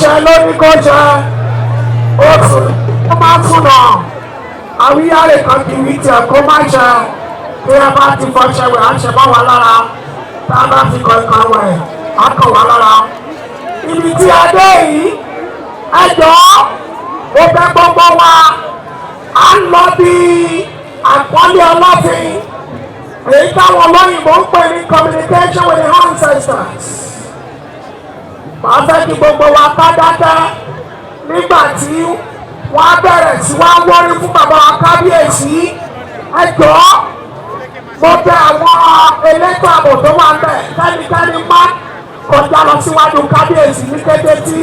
Àṣẹ ló ní kó ṣe, oṣù tó máa ń sùnà, àwíyáre kan kì í wí tiẹ̀ kó má ṣe. Bí ẹ bá ti fọṣẹ wẹ̀, á ṣe mọ́ wa lára. Tá a bá ti kọ ìkan wẹ̀, á kàn wá lára. Ibi tí a dé yìí, ẹ jọ̀ọ́, ó bẹ̀ gbogbo wa, à ń lọ bí àpọ́nlé ọlọ́fin, èyí táwọn olóyìnbó ń pè ní communication with the ancestors. Màá fẹ́ kí gbogbo wa ká dáadáa nígbà tí wọ́n á bẹ̀rẹ̀ sí wá wọ́rí fún bàbá wa kábíyèsí. Ẹ jọ̀ọ́, mo bẹ̀ àwọn elétò ààbò tó wà bẹ̀, kẹ́nikẹ́ni má kọjá lọ síwájú kábíyèsí ní kété tí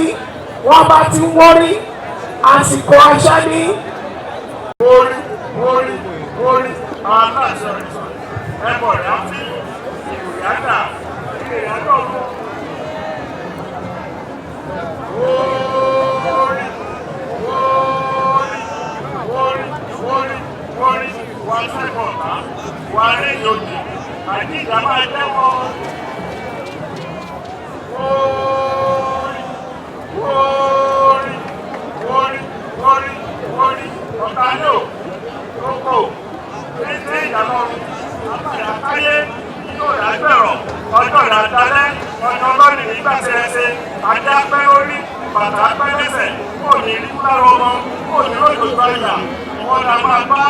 wọ́n bá ti ń wọ́rí. Àsìkò àṣẹ ní. Orí orí orí aláṣẹ ẹbọ rẹ á fi ìròyìn àdá ìròyìn àdá ọmọ. Orí orí orí orí orí wà sẹ́kọ̀ọ́ ọ̀tá wà lẹ́yìn òjì àti ìjà máa jẹ́wọ́. Orí orí orí orí orí ọ̀tá yóò lóko títí ìdálọ́run àtàyè yóò dágbẹ̀rọ̀ ọjọ́ ìdádálẹ́ ọjọ́ lọ́nìí nígbà tẹ̀rẹ̀ṣẹ̀ ajá pẹ́ orí bàtà pẹ́ lẹ́sẹ̀ kò ní rí lára ọmọ kò ní lójó gbàgbà ìwọ́n la máa bá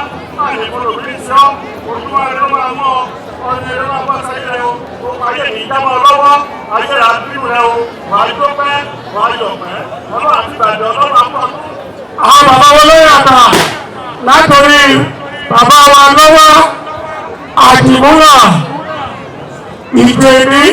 àlèkòlò bí ń sọ ojúmọ́ rẹ ló máa mọ́ ọ̀nà rẹ máa bá sáyé rẹ o gbogbo ayé ní dámọ́ lọ́wọ́ ayé rà bínú rẹ o wàá jó pẹ́ wàá yọ̀ pẹ́ ọlọ́run àti ìbàdàn ọlọ́run àpọ̀. Àwọn bàbá wọn lórí àgbà látòrí bàbá wa lọ́wọ́ àdìmúlà ìgbèrí.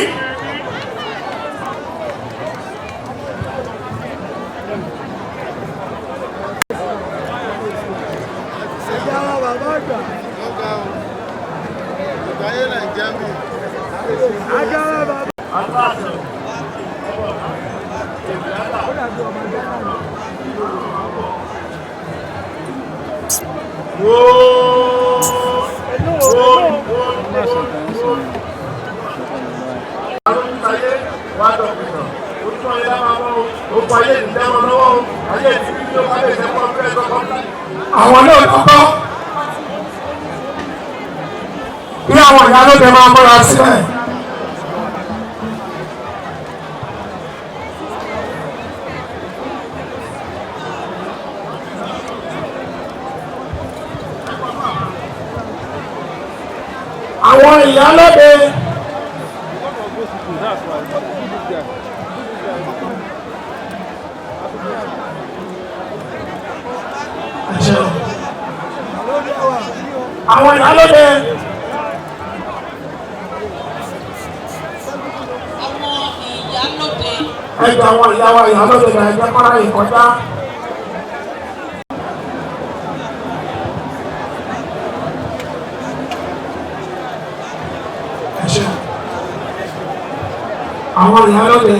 Àwọn náà kọ́kọ́ bí àwọn ìyálóde máa múra sílẹ̀. Àwọn ìyálóde. Àwọn ìyálóde. Àwọn ìyálóde. Ẹgbẹ́ àwọn ìyá wa ìyálóde náà ẹgbẹ́ kọ́lá ìkọjá. Àwọn ìyálóde.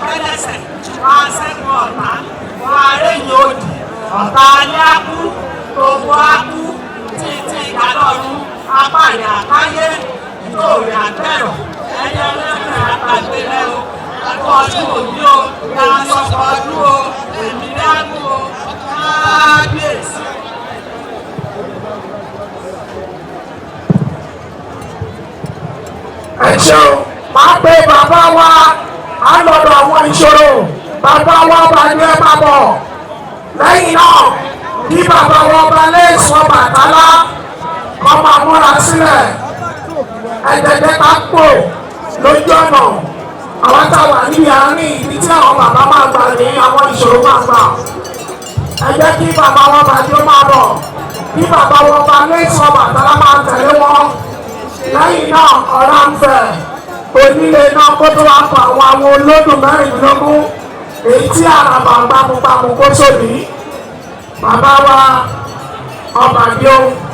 Pẹ́lẹ́sẹ̀ wá sẹ́gun ọ̀tá wá réyìn òdì ọ̀tá ní ákú gbogbo ákú títí ìdálọ́run apá rẹ̀ àkáyé ìtòrè àgbẹ̀rọ̀ ẹni ọlọ́run àgbàgbé rẹ o ẹkọ ọdún òní o ya sọkọ ọdún o èmi ní ákú o kábíyèsí. Ẹ ṣeun, máa pe bàbá wa á lọ́dọ̀ àwọn ìṣòro bàbá wa bá ní ẹ máa bọ̀. Lẹ́yìn náà kí bàbá wa ọba Léèsì Ọbàtálá kọ́ máa múra sílẹ̀. Ẹ̀jẹ̀jẹ̀ ká pò lójú ọ̀nà àwọn táwa níbi àárín ibi tí àwọn bàbá máa gbà ní àwọn ìṣòro máa gbà. Ẹ jẹ́ kí bàbá wa bá ní ó máa bọ̀, kí bàbá wa ọba Léèsì Ọbàtálá máa tẹ̀lé wọn. Lẹ́yìn náà ọ̀rá ń fẹ̀ onílé náà kó tó wá pa àwọn àwọn olódùn mẹ́rìndínlógún èyí tí àràbà gbámúgbámú kó sóbì. Bàbá wa ọba yóò.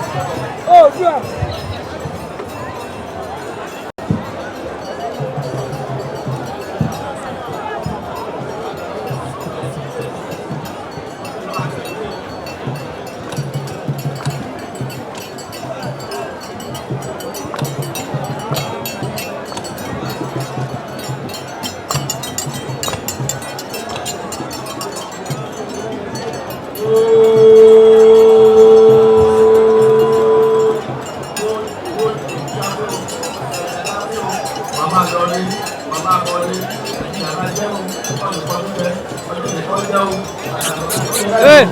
Hey.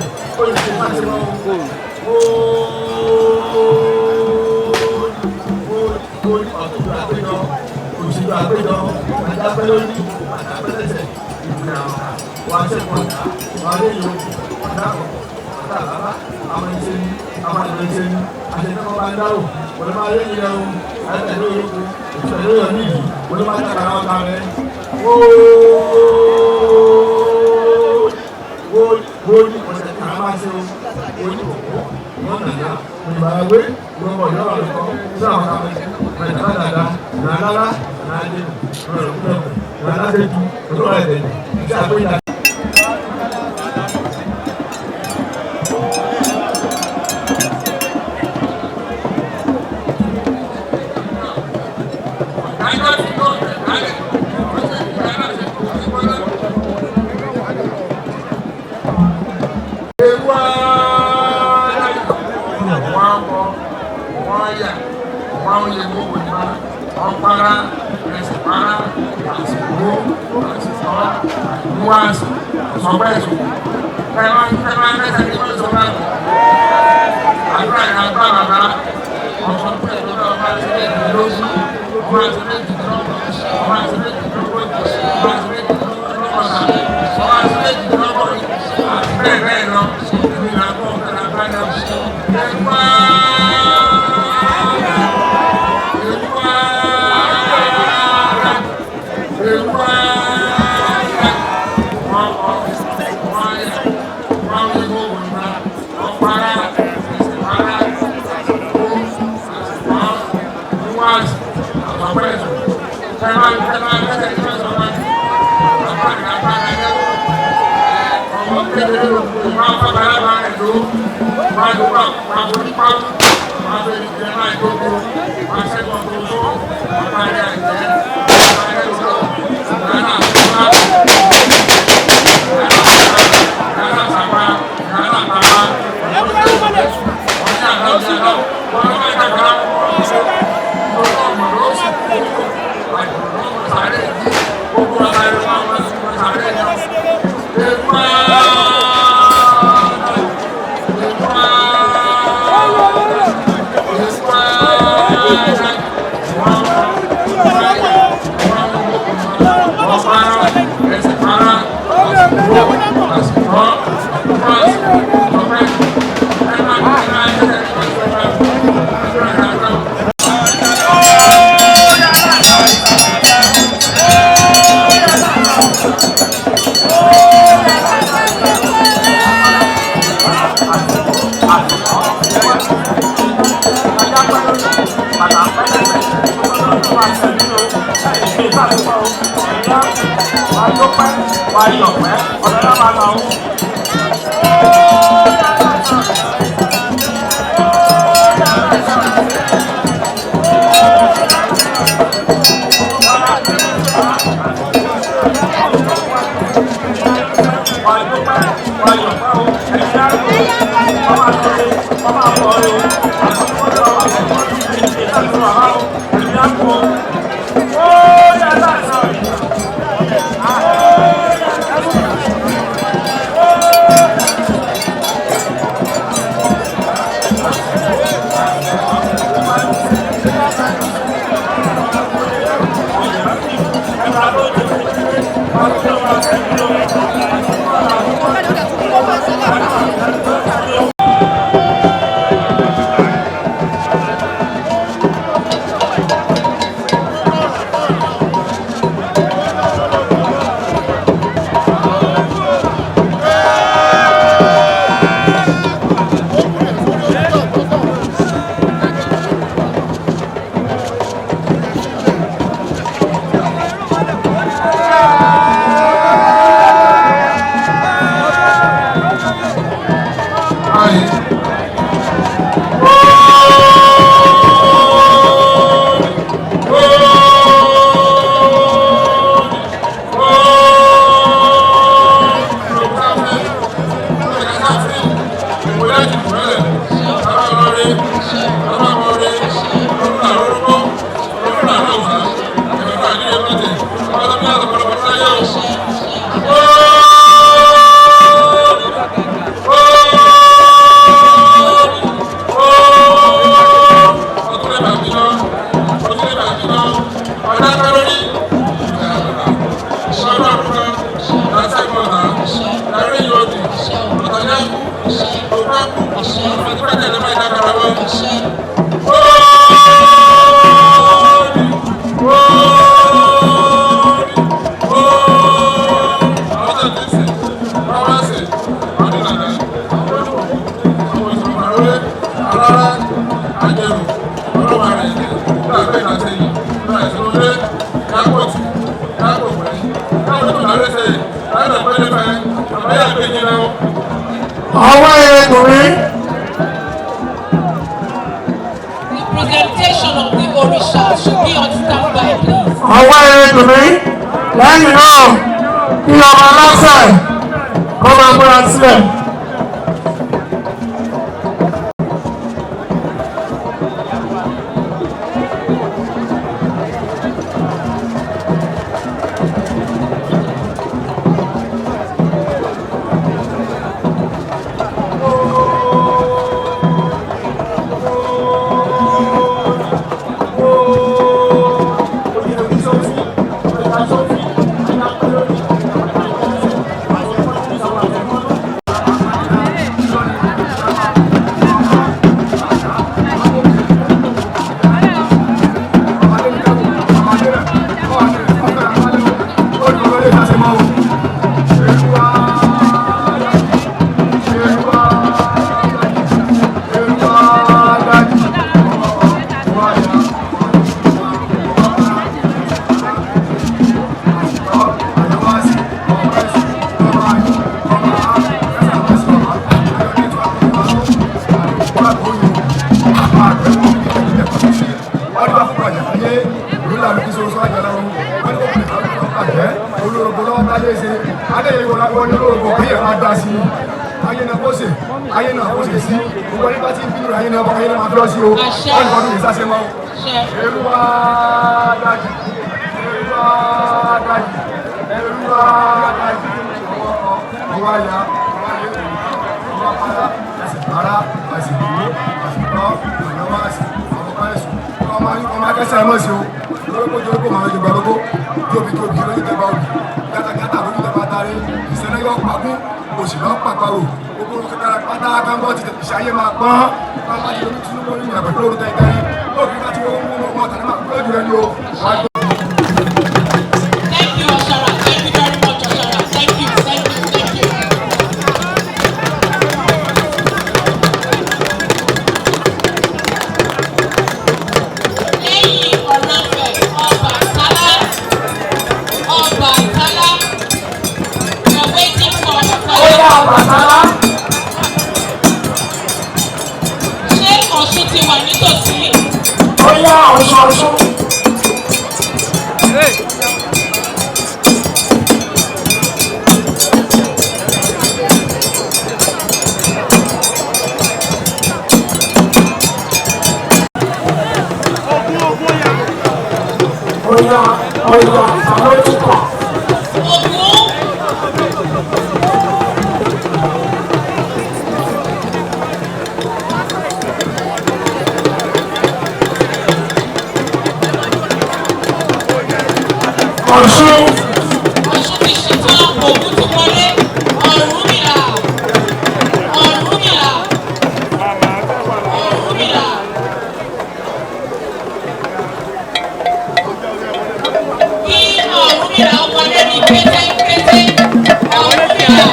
Dùnmí. The presentation of the Orisha should be on standby, please. Ọwọ́ ire dùnmí. Lẹ́yìn náà, kí ọba aláṣẹ kó máa múra sílẹ̀. Thank you, Oshara. Thank you very much, Oshara. Thank you, thank you, thank you. Lẹ́yìn Ọ̀nàfẹ̀, Ọbàtálá, Ọbàtálá, we are waiting for Ọbàtálá. Ṣé Ọ̀ṣun ti wà nítòsí? Ó yá Ọ̀ṣun Ọ̀ṣun. Oya Oya àwọn tó kàn. Ọ̀ṣun. Ọ̀ṣun ti ṣetán, Ògún ti wọlé, Ọ̀rúnmìlà, Ọ̀rúnmìlà, Ọ̀rúnmìlà. Kí Ọ̀rúnmìlà wọlé ní kétékété, Ọ̀rúnmìlà.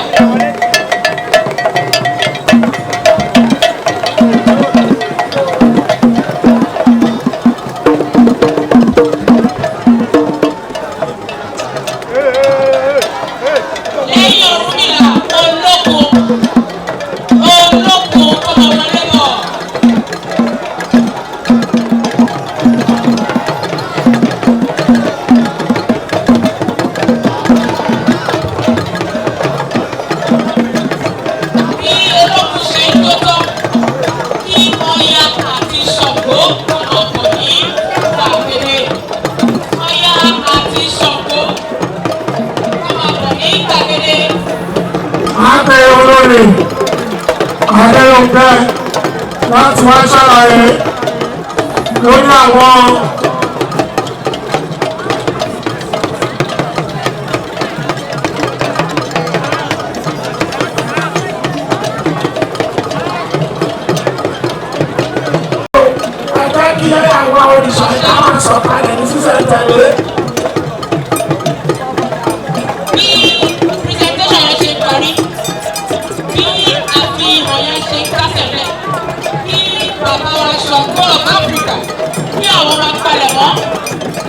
Lẹ́yìn Ọ̀rúnmìlà, Olókun, Olókun kó máa wọlé bọ̀. Bí Olókun ṣe ń jó tán, kí Ọya àti Ṣàngó kó máa bọ̀ ní gbàgede. Ọya àti Ṣàngó kó máa bọ̀ ní gbàgede. Àgbẹ̀ olórí Adéyọ̀pẹ̀ láti wá ṣàlàyé lórí àwọn ẹgbẹ́ kí àwọn òrìṣà ìta máa sọ̀kalẹ̀ ní sísẹ̀ntẹ̀lé. Bí presentation yẹn ṣe parí, bí àfihàn yẹn ṣe kásẹ̀ lẹ̀, kí bàbá wa Ṣàngó of Africa kí àwọn máa palẹ̀ mọ́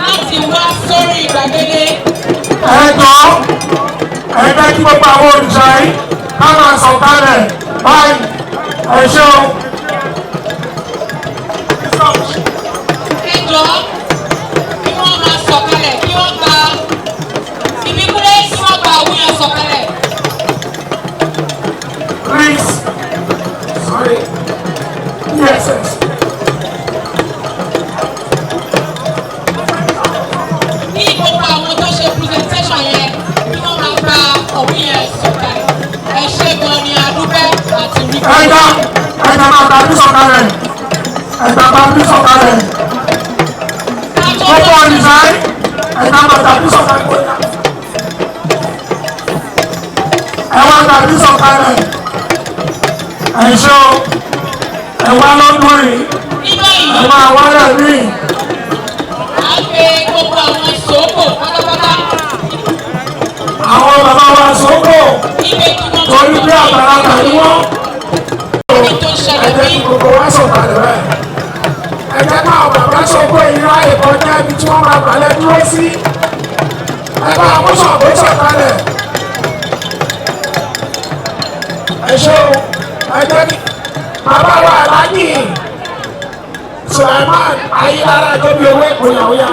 láti wá sórí gbàgede. Ẹ jọ̀ọ́, ẹ jẹ́ kí gbogbo àwọn òrìṣà yìí ká máa sọ̀kalẹ̀ báyìí. Ẹ ṣé o. Ẹ jọ̀ọ́, kí wọ́n máa sọ̀kalẹ̀, kí wọ́n gba ìbíkúlé, kí wọ́n gba òwú yẹn sọ̀kalẹ̀. Please. Sorry. Yes, yes. Kí gbogbo àwọn tó ṣe presentation yẹn, kí wọ́n máa gba òwú yẹn sọ̀kalẹ̀. Ẹ ṣé gan ni, a dúpẹ́ àti rí. Ẹ̀ka ẹ̀ka máa tàbí sọ̀kalẹ̀. Ẹ̀ka tàbí sọ̀kalẹ̀. Gbogbo ọ̀nìyàn ẹ̀ka máa tàbí sọ̀kalẹ̀. Ẹ wá tàbí sọ̀kalẹ̀. Ẹ ṣé o. Ẹ wá lọ́dún yìí. Ẹ máa wálẹ̀ míì. À ń pe gbogbo àwọn sòókò pátápátá. Àwọn bàbá wa sóko torí pé àgbàlagbà ni wọ́n. Ẹ jẹ́ kí gbogbo wa sọ̀kalẹ̀ bẹ́ẹ̀. Ẹ jẹ́ káwọn bàbá sóko yìí ráyè kọjá ibi tí wọ́n máa gbàlẹ̀ dúró sí. Ẹ bá àwọn sọ̀kò sọ̀kalẹ̀. Ẹ ṣé o. Ẹ jẹ́ kí bàbá wa Aláàjì Sulaiman Ayélára Jóbi owó ìpínyàwó yá.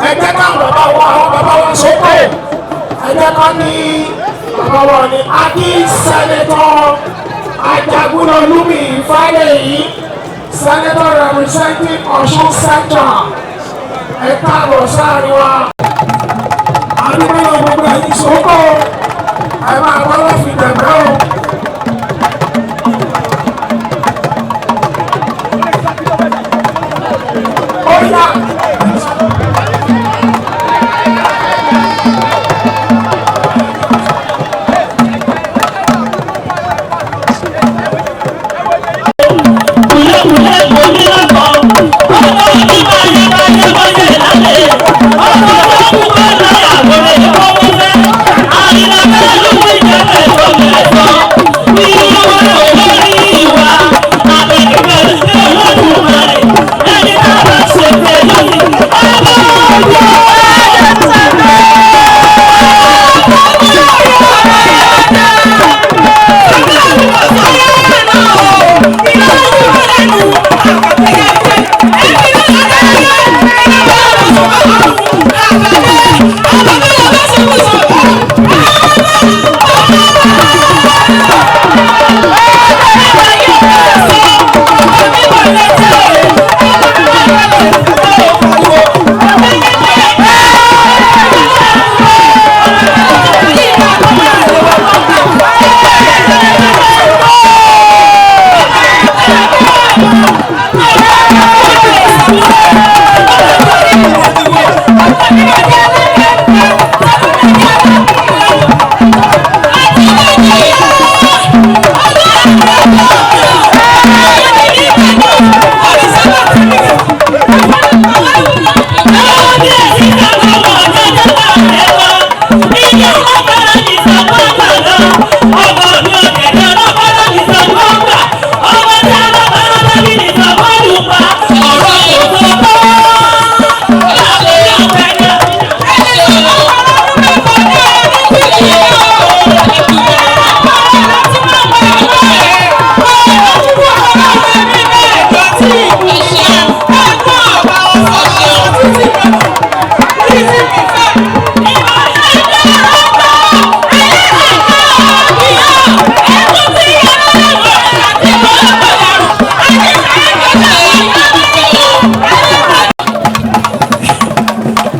Ẹ jẹ́ káwọn bàbá wa, àwọn bàbá wa sóko, ẹ jẹ́ ká ní bàbá wa ní adi sẹ́nẹ́tọ̀ Ajagunlolúmi Fálẹ́yì, sẹ́nẹ́tọ̀ representing Ọ̀ṣun Central. Ẹ káàbọ̀ sáàrin wa. Àdúgbò náà gbogbo ẹ̀yin sóko, ẹ máa bá wọn fi dẹ̀mẹ́ o. Ó yá.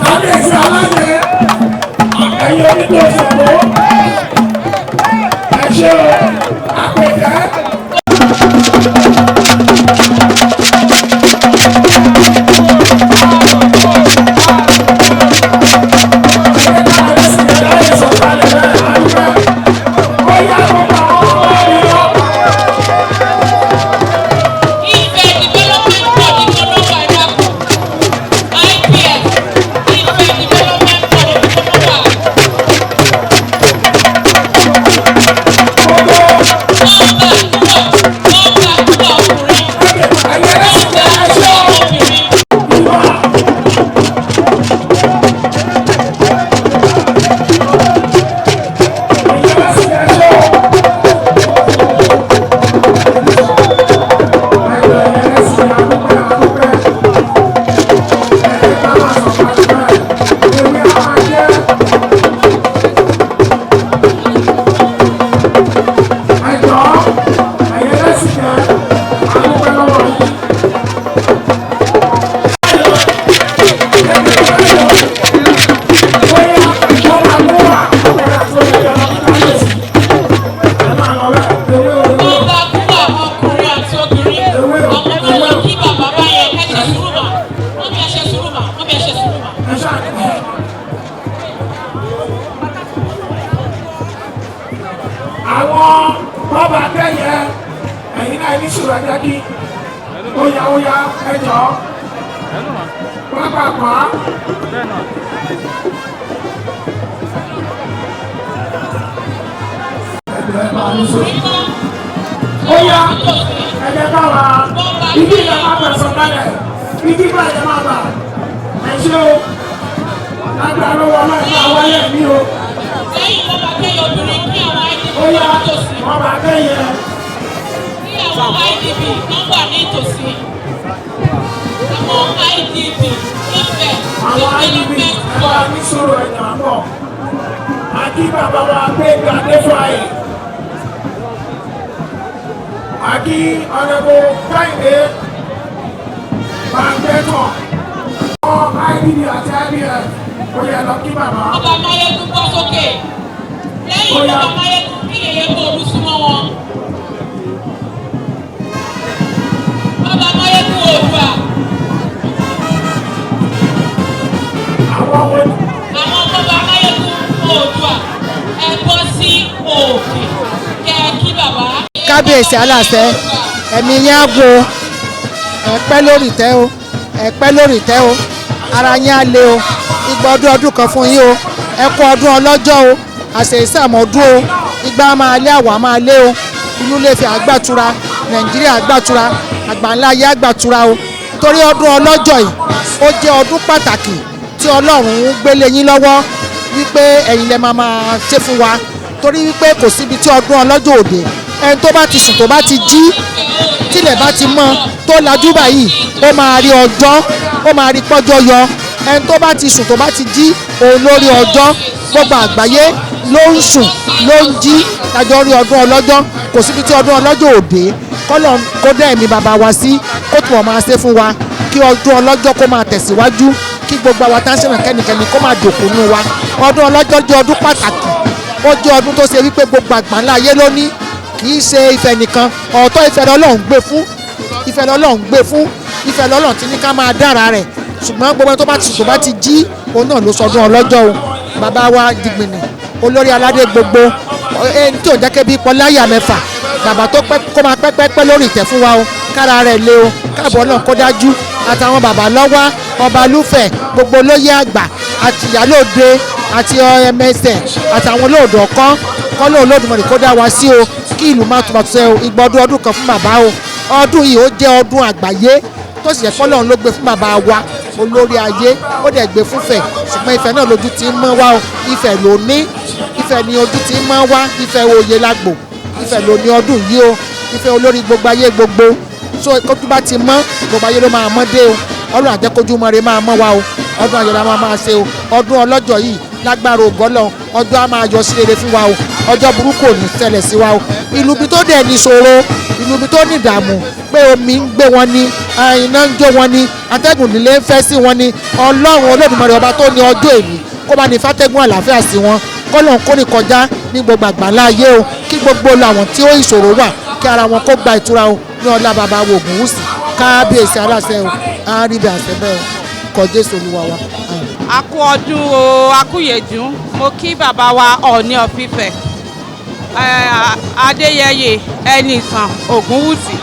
Kábíyèsí aláṣẹ, ẹ̀yin onígbòsòwò, ẹ ṣé o, àpèjẹ. Ife Development Board ìkọ́nọ́wà ẹ̀dàkùn IPS Ife Development Board ìkọ́nọ́wà. Àwọn bọ́ba kẹ́yẹ ẹ̀yin náà ní sùúrù, ẹ̀jẹ̀ kí óyá óyá ẹjọ́ pápákọ̀. Óyá, ẹ̀jẹ̀ káwa ibi ilẹ̀ máa bẹ̀ sọ̀kalẹ̀, ibi báyìí máa bà. Ẹ ṣé o, lágbára lọ́wọ́ náà máa wáyé mi o. Lẹ́yìn bọ́ba kẹ́yẹ obìnrin, kí àwọn IDP Óyá, wà nítòsí. Bọ́ba kẹ́yẹ. Kí àwọn IDP kan wà nítòsí. Àwọn IDP Ifẹ̀ Àwọn IDP, ẹ bá ní sọ̀rọ̀, ẹ̀yàn àbọ̀. Àkí bàbá wa Gbénga Adéfáyé. Àkí ọ̀nẹ́bù Kẹ́hìndé Bàǹgbẹ́tàn. Àwọn IDP àti IDF, ó yẹ lọ kí bàbá. Ọba Máyégún bọ́ sókè. Lẹ́yìn bọ́ba Máyégún, kí yèyé bòrú súnmọ́ wọn. Bọ́ba Máyégún Oòduà. Àwọn wo? Àwọn bọ́ba Máyégún Oòduà, ẹ bọ́ sí òkè kẹ́ ẹ kí bàbá. Kábíyèsí aláṣẹ, ẹ̀mí yín á gùn o, ẹ pẹ́ lórí ìtẹ́ o, ẹ pẹ́ lórí ìtẹ́ o, ara yín á le o. Igba ọdún ọdún kan fún yín o. Ẹ kú ọdún ọlọ́jọ́ o, àṣẹ ìsàmọ́dún o. Igba máa lé, àwa máa lé o. Inú lè fi àgbàtura, Nàìjíríà àgbàtura, àgbàńlá ayé àgbàtura o, torí ọdún ọlọ́jọ́ yìí, ó jẹ́ ọdún pàtàkì tí Ọlọ́run ń gbélé yín lọ́wọ́ wípé ẹ̀yin lẹ máa máa ṣe fún wa, torí wípé kò síbi tí ọdún ọlọ́jọ́ òde. Ẹni tó bá ti sùn, tó bá ti jí, tílẹ̀ bá ti mọ́, tó lajú báyìí, ó máa rí ọjọ́, ó máa rí pọ́jọ́ yọ. Ẹni tó bá ti sùn, tó bá ti jí, òun ló rí ọjọ́. Gbogbo àgbáyé ló ń sùn, ló ń jí, lájọ rí ọdún ọlọ́jọ́. Kò síbi tí ọdún ọlọ́jọ́ òde. Kọ́lọ̀ kó dá ẹ̀mí bàbá wa sí, kó tún ọ̀ máa ṣe fún wa, kí ọdún ọlọ́jọ́ kó máa tẹ̀síwájú, kí gbogbo àwa tá ń ṣẹ̀ràn kẹ́nikẹ́ni kó máa dòkúnú wa. Ọdún ọlọ́jọ́ jẹ́ ọdún pàtàkì, ó jẹ́ ọdún tó ṣe wípé gbogbo àgbáńlá ayé ló ní, kì í ṣe Ifẹ̀ nìkan. Ọ̀tọ̀ Ifẹ̀ lọ́lọ́run gbé fún, Ifẹ̀ lọ́lọ́run gbé fún, Ifẹ̀ lọ́lọ́run ti ní ká máa dára rẹ̀. Ṣùgbọ́n gbogbo ẹni tó bá ti sùn, tó bá ti jí, òun náà ló sọdún ọlọ́jọ́ o. Bàbá wa dìgbìnì, olórí aládé gbogbo, ẹni tí ò jẹ́ kébi ipò láyà mẹ́fà, bàbá tó pẹ́, kó máa pẹ́ pẹ́ pẹ́ lórí ìtẹ́ fún wa o, kára rẹ̀ lé o, káàbọ̀ náà kó dájú, àtàwọn bàbá lọ́wọ́ ọba lúfẹ̀, gbogbo olóyè àgbà àti ìyálòde àti ọmọẹsẹ̀ àtàwọn olóòdò ọ̀kan, kọ́lọ́ Olódùmarè kó dá wa sí o, kí ìlú má túbọ̀ ṣe o. Igba ọdún ọdún kan fún bàbá o. Ọdún yìí, ó jẹ́ ọdún àgbáyé tó sì jẹ́ fọ́lọ́run ló gbé fún bàbá wa olórí ayé, ó dẹ̀ gbé fún Ifẹ̀. Ṣùgbọ́n Ifẹ̀ náà lójú ti ń mọ́ wá o. Ifẹ̀ ló ní, Ifẹ̀ ni ojú ti ń mọ́ wá. Ifẹ̀ oyè lágbo, Ifẹ̀ ló ní ọdún yìí o. Ifẹ̀ olórí gbogbo ayé gbogbo. So kójú bá ti mọ́, gbogbo ayé ló máa mọ́ dé o. Ọlọ́run àjẹkójú mọ́ re máa mọ́ wa o. Ọdún ayọ̀ la máa máa ṣe o. Ọdún ọlọ́jọ́ yìí, lágbára ògọ́lọ́, ọjọ́ á máa yọ sí rere fún wa o. Ọjọ́ burúkú ò ní ṣẹlẹ̀ sí wa o. Ìlú ibi tó dẹ̀ ní ìṣòro, ìlú ibi tó ní ìdààmú, pé omi ń gbé wọn ní, iná ń jó wọn ní, atẹ́gùn líle ń fẹ́ sí wọn ní, Ọlọ́run Olódùmarè, ọba tó ní ọjọ́ èmi, kó bá ní fàtẹ́gùn àlàáfíà sí wọn, kọ́lọ́n kó ní kọjá ní gbogbo àgbáńlá ayé o, kí gbogbo làwọn tí ó ìṣòro wà, kí ara wọn kó gba ìtura o, ní ọlá bàbá wo Ògúnwùsì. Kábíyèsí aláṣẹ o, á rí bí àṣẹ bẹ́ẹ̀ o, kọ Jésù Olúwa wa. A kú ọdún o, a kú ìyèdún. Mo kí bàbá wa Ọọ̀ni of Ifẹ̀, Adéyẹyè Ẹnìtàn Ògúnwùsì.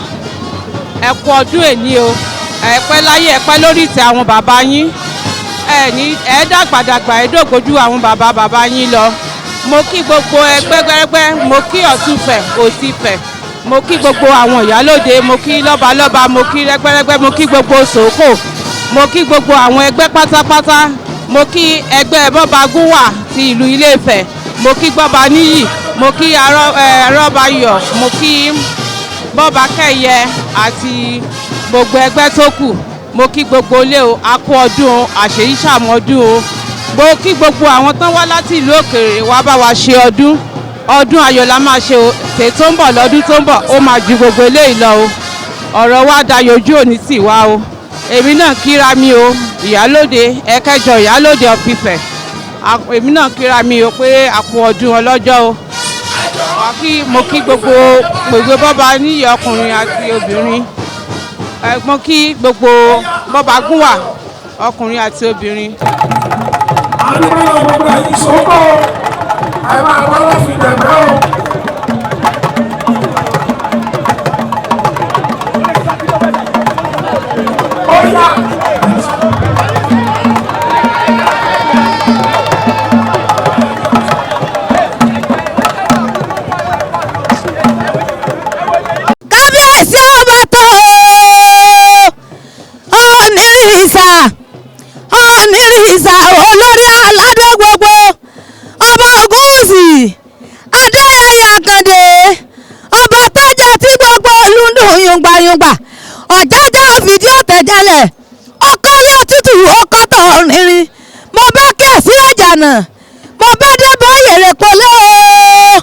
Ẹ kú ọdún èní o. Ẹ pẹ́ láyé, ẹ pẹ́ lórí ìtẹ́ àwọn bàbá yín. Ẹ ní ẹ dàgbàdàgbà, ẹ dògbójú àwọn bàbá bàbá yín lọ. Mo kí gbogbo ẹgbẹ́gbẹ́gbẹ́, mo kí Ọ̀túnfẹ̀, Òsìfẹ̀, mo kí gbogbo àwọn ìyálóde, mo kí lọ́balọ́ba, mo kí rẹ́gbẹ́rẹ́gbẹ́, mo kí gbogbo sòókò, mo kí gbogbo àwọn ẹgbẹ́ pátápátá, mo kí ẹgbẹ́ bọ́bagúnwà ti ìlú Ilé-Ifẹ̀, mo kí gbọ́ba níyì, mo kí arọ́bayọ̀, mo kí bọ́ba kẹ́yẹ àti gbogbo ẹgbẹ́ tó kù. Mo kí gbogbo ilé o. A kú ọdún o, àṣèyí ṣàmọ́dún o. Mo kí gbogbo àwọn tán wá láti ìlú òkèèrè wá bá wa ṣe ọdún. Ọdún ayọ̀ la máa ṣe o. Tè tó ń bọ̀, lọ́dún tó ń bọ̀, ó máa ju gbogbo eléyìí lọ o. Ọ̀rọ̀ wa dayọ̀, ojú òní tì wá o. Èmi náà kíra mi o, ìyálóde ẹ̀kẹjọ, ìyálóde of Ifẹ̀. Èmi náà kíra mi o pé a kú ọdún ọlọ́jọ́ o. Wá kí mo kí gbogbo gbogbo bọ́ba níyì, ọkùnrin àti obìnrin. Mo kí gbogbo bọ́ba gúnwà, ọkùnrin àti obìnrin. Àdúgbò gbogbo ẹ̀yin sókò, ẹ máa wá láfi dẹ̀gbẹ́ o. Ìlànà mo bá dé bọ́ yèrè pọ̀lẹ́ o,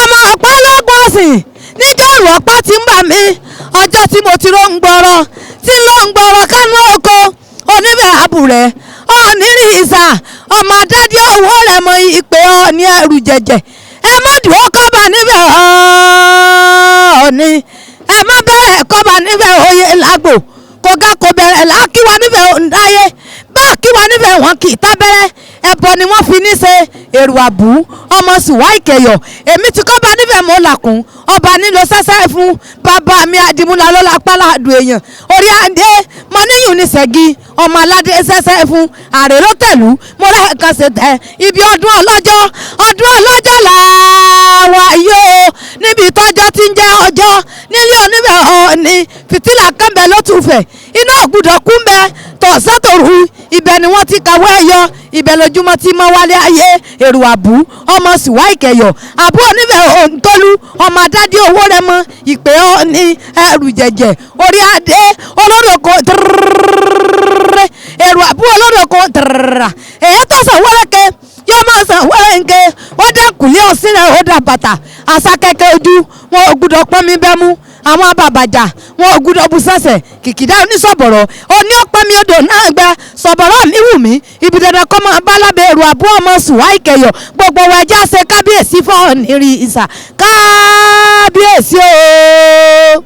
ọmọ ọ̀pá lọ́gbọ̀n ọ̀sìn níjọ́ ìrù ọ̀pá ti ń bà mí. Ọjọ́ tí mo ti ró ń gbọ́rọ̀ tí ló ń gbọ́rọ̀ kánú oko oníbẹ̀ àbùrẹ̀ ọ̀nìrì ìsà ọmọ adádé owó rẹ̀ mọ ìpè ọ̀ní ẹrù jẹ̀jẹ̀. Ẹ má dùn ó kọ́ba níbẹ̀ ọ̀ọ́ni, ẹ má bẹ̀rẹ̀ kọ́ba níbẹ̀ oyè lágbo kóga kò bẹ̀rẹ̀ lákìwá níbẹ̀ òǹdáyé bá kíwá níbẹ̀ wọn kì í tábẹ́rẹ́ ẹbọ ni wọ́n fi ní ṣe èrò àbú ọmọ sùwá ìkẹyọ̀. Èmi ti kọ́ba níbẹ̀ mọ́ làkùn ọba nílò sẹ́sẹ́ fún bàbá mi àdìmúlà lọ́la páládùn èèyàn orí adé mọ níyùn ní sẹ́gi ọmọ aládé sẹ́sẹ́ fún ààrẹ ló tẹ̀lú mo rẹ́ kan ṣe tẹ̀ ibi ọdún ọlọ́jọ́ ọdún ọlọ́jọ́ làwà yóò níbi tọ́jọ́ tí ń jẹ́ ọjọ́ nílé oníbẹ̀ ọ̀ọ́ni fìtílà kẹ́ńbẹ̀ ló tún fẹ̀ iná ògbúdọ̀ kú mbẹ́ tọ̀sán tòru ibẹ̀ ni wọ́n ti kàwé ẹ̀yọ ibẹ̀ lójúmọ́ tí mọ́ wálé ayé èrò àbú ọmọ sùwá ìkẹyọ̀ àbú oníbẹ̀ òǹtólú ọmọ adádé owó rẹ mọ ìpè ọ́ ní ẹrù jẹ̀jẹ̀ orí adé olóròkò tìrìrìrì èrò àbú olóròkò tìrìrìrà èyí tó sàn wẹ́rẹ́kẹ́ yóò máa sàn wẹ́rẹ́ǹkẹ́ ó dẹ́kùnlé ọ̀sìn rẹ̀ ó dà bàtà àṣà kẹ̀kẹ́ ojú wọn ò gbúdọ̀ pọ́n mi bẹ́ mú àwọn abàbàjà wọn ò gbúdọ̀ bu sẹ̀sẹ̀ kìkìdá onísọ̀bọ̀rọ̀ oní ọ̀pẹ́ mi odò náà gbẹ sọ̀bọ̀rọ̀ mi wù mí ibi dandan kọ́ máa bá lábẹ́ èrò àbú ọmọ sùwá ìkẹyọ̀ gbogbo wa ẹjẹ́ àṣẹ kábíyèsí fọ́ọ̀nì rí ìsà kábíyèsí o.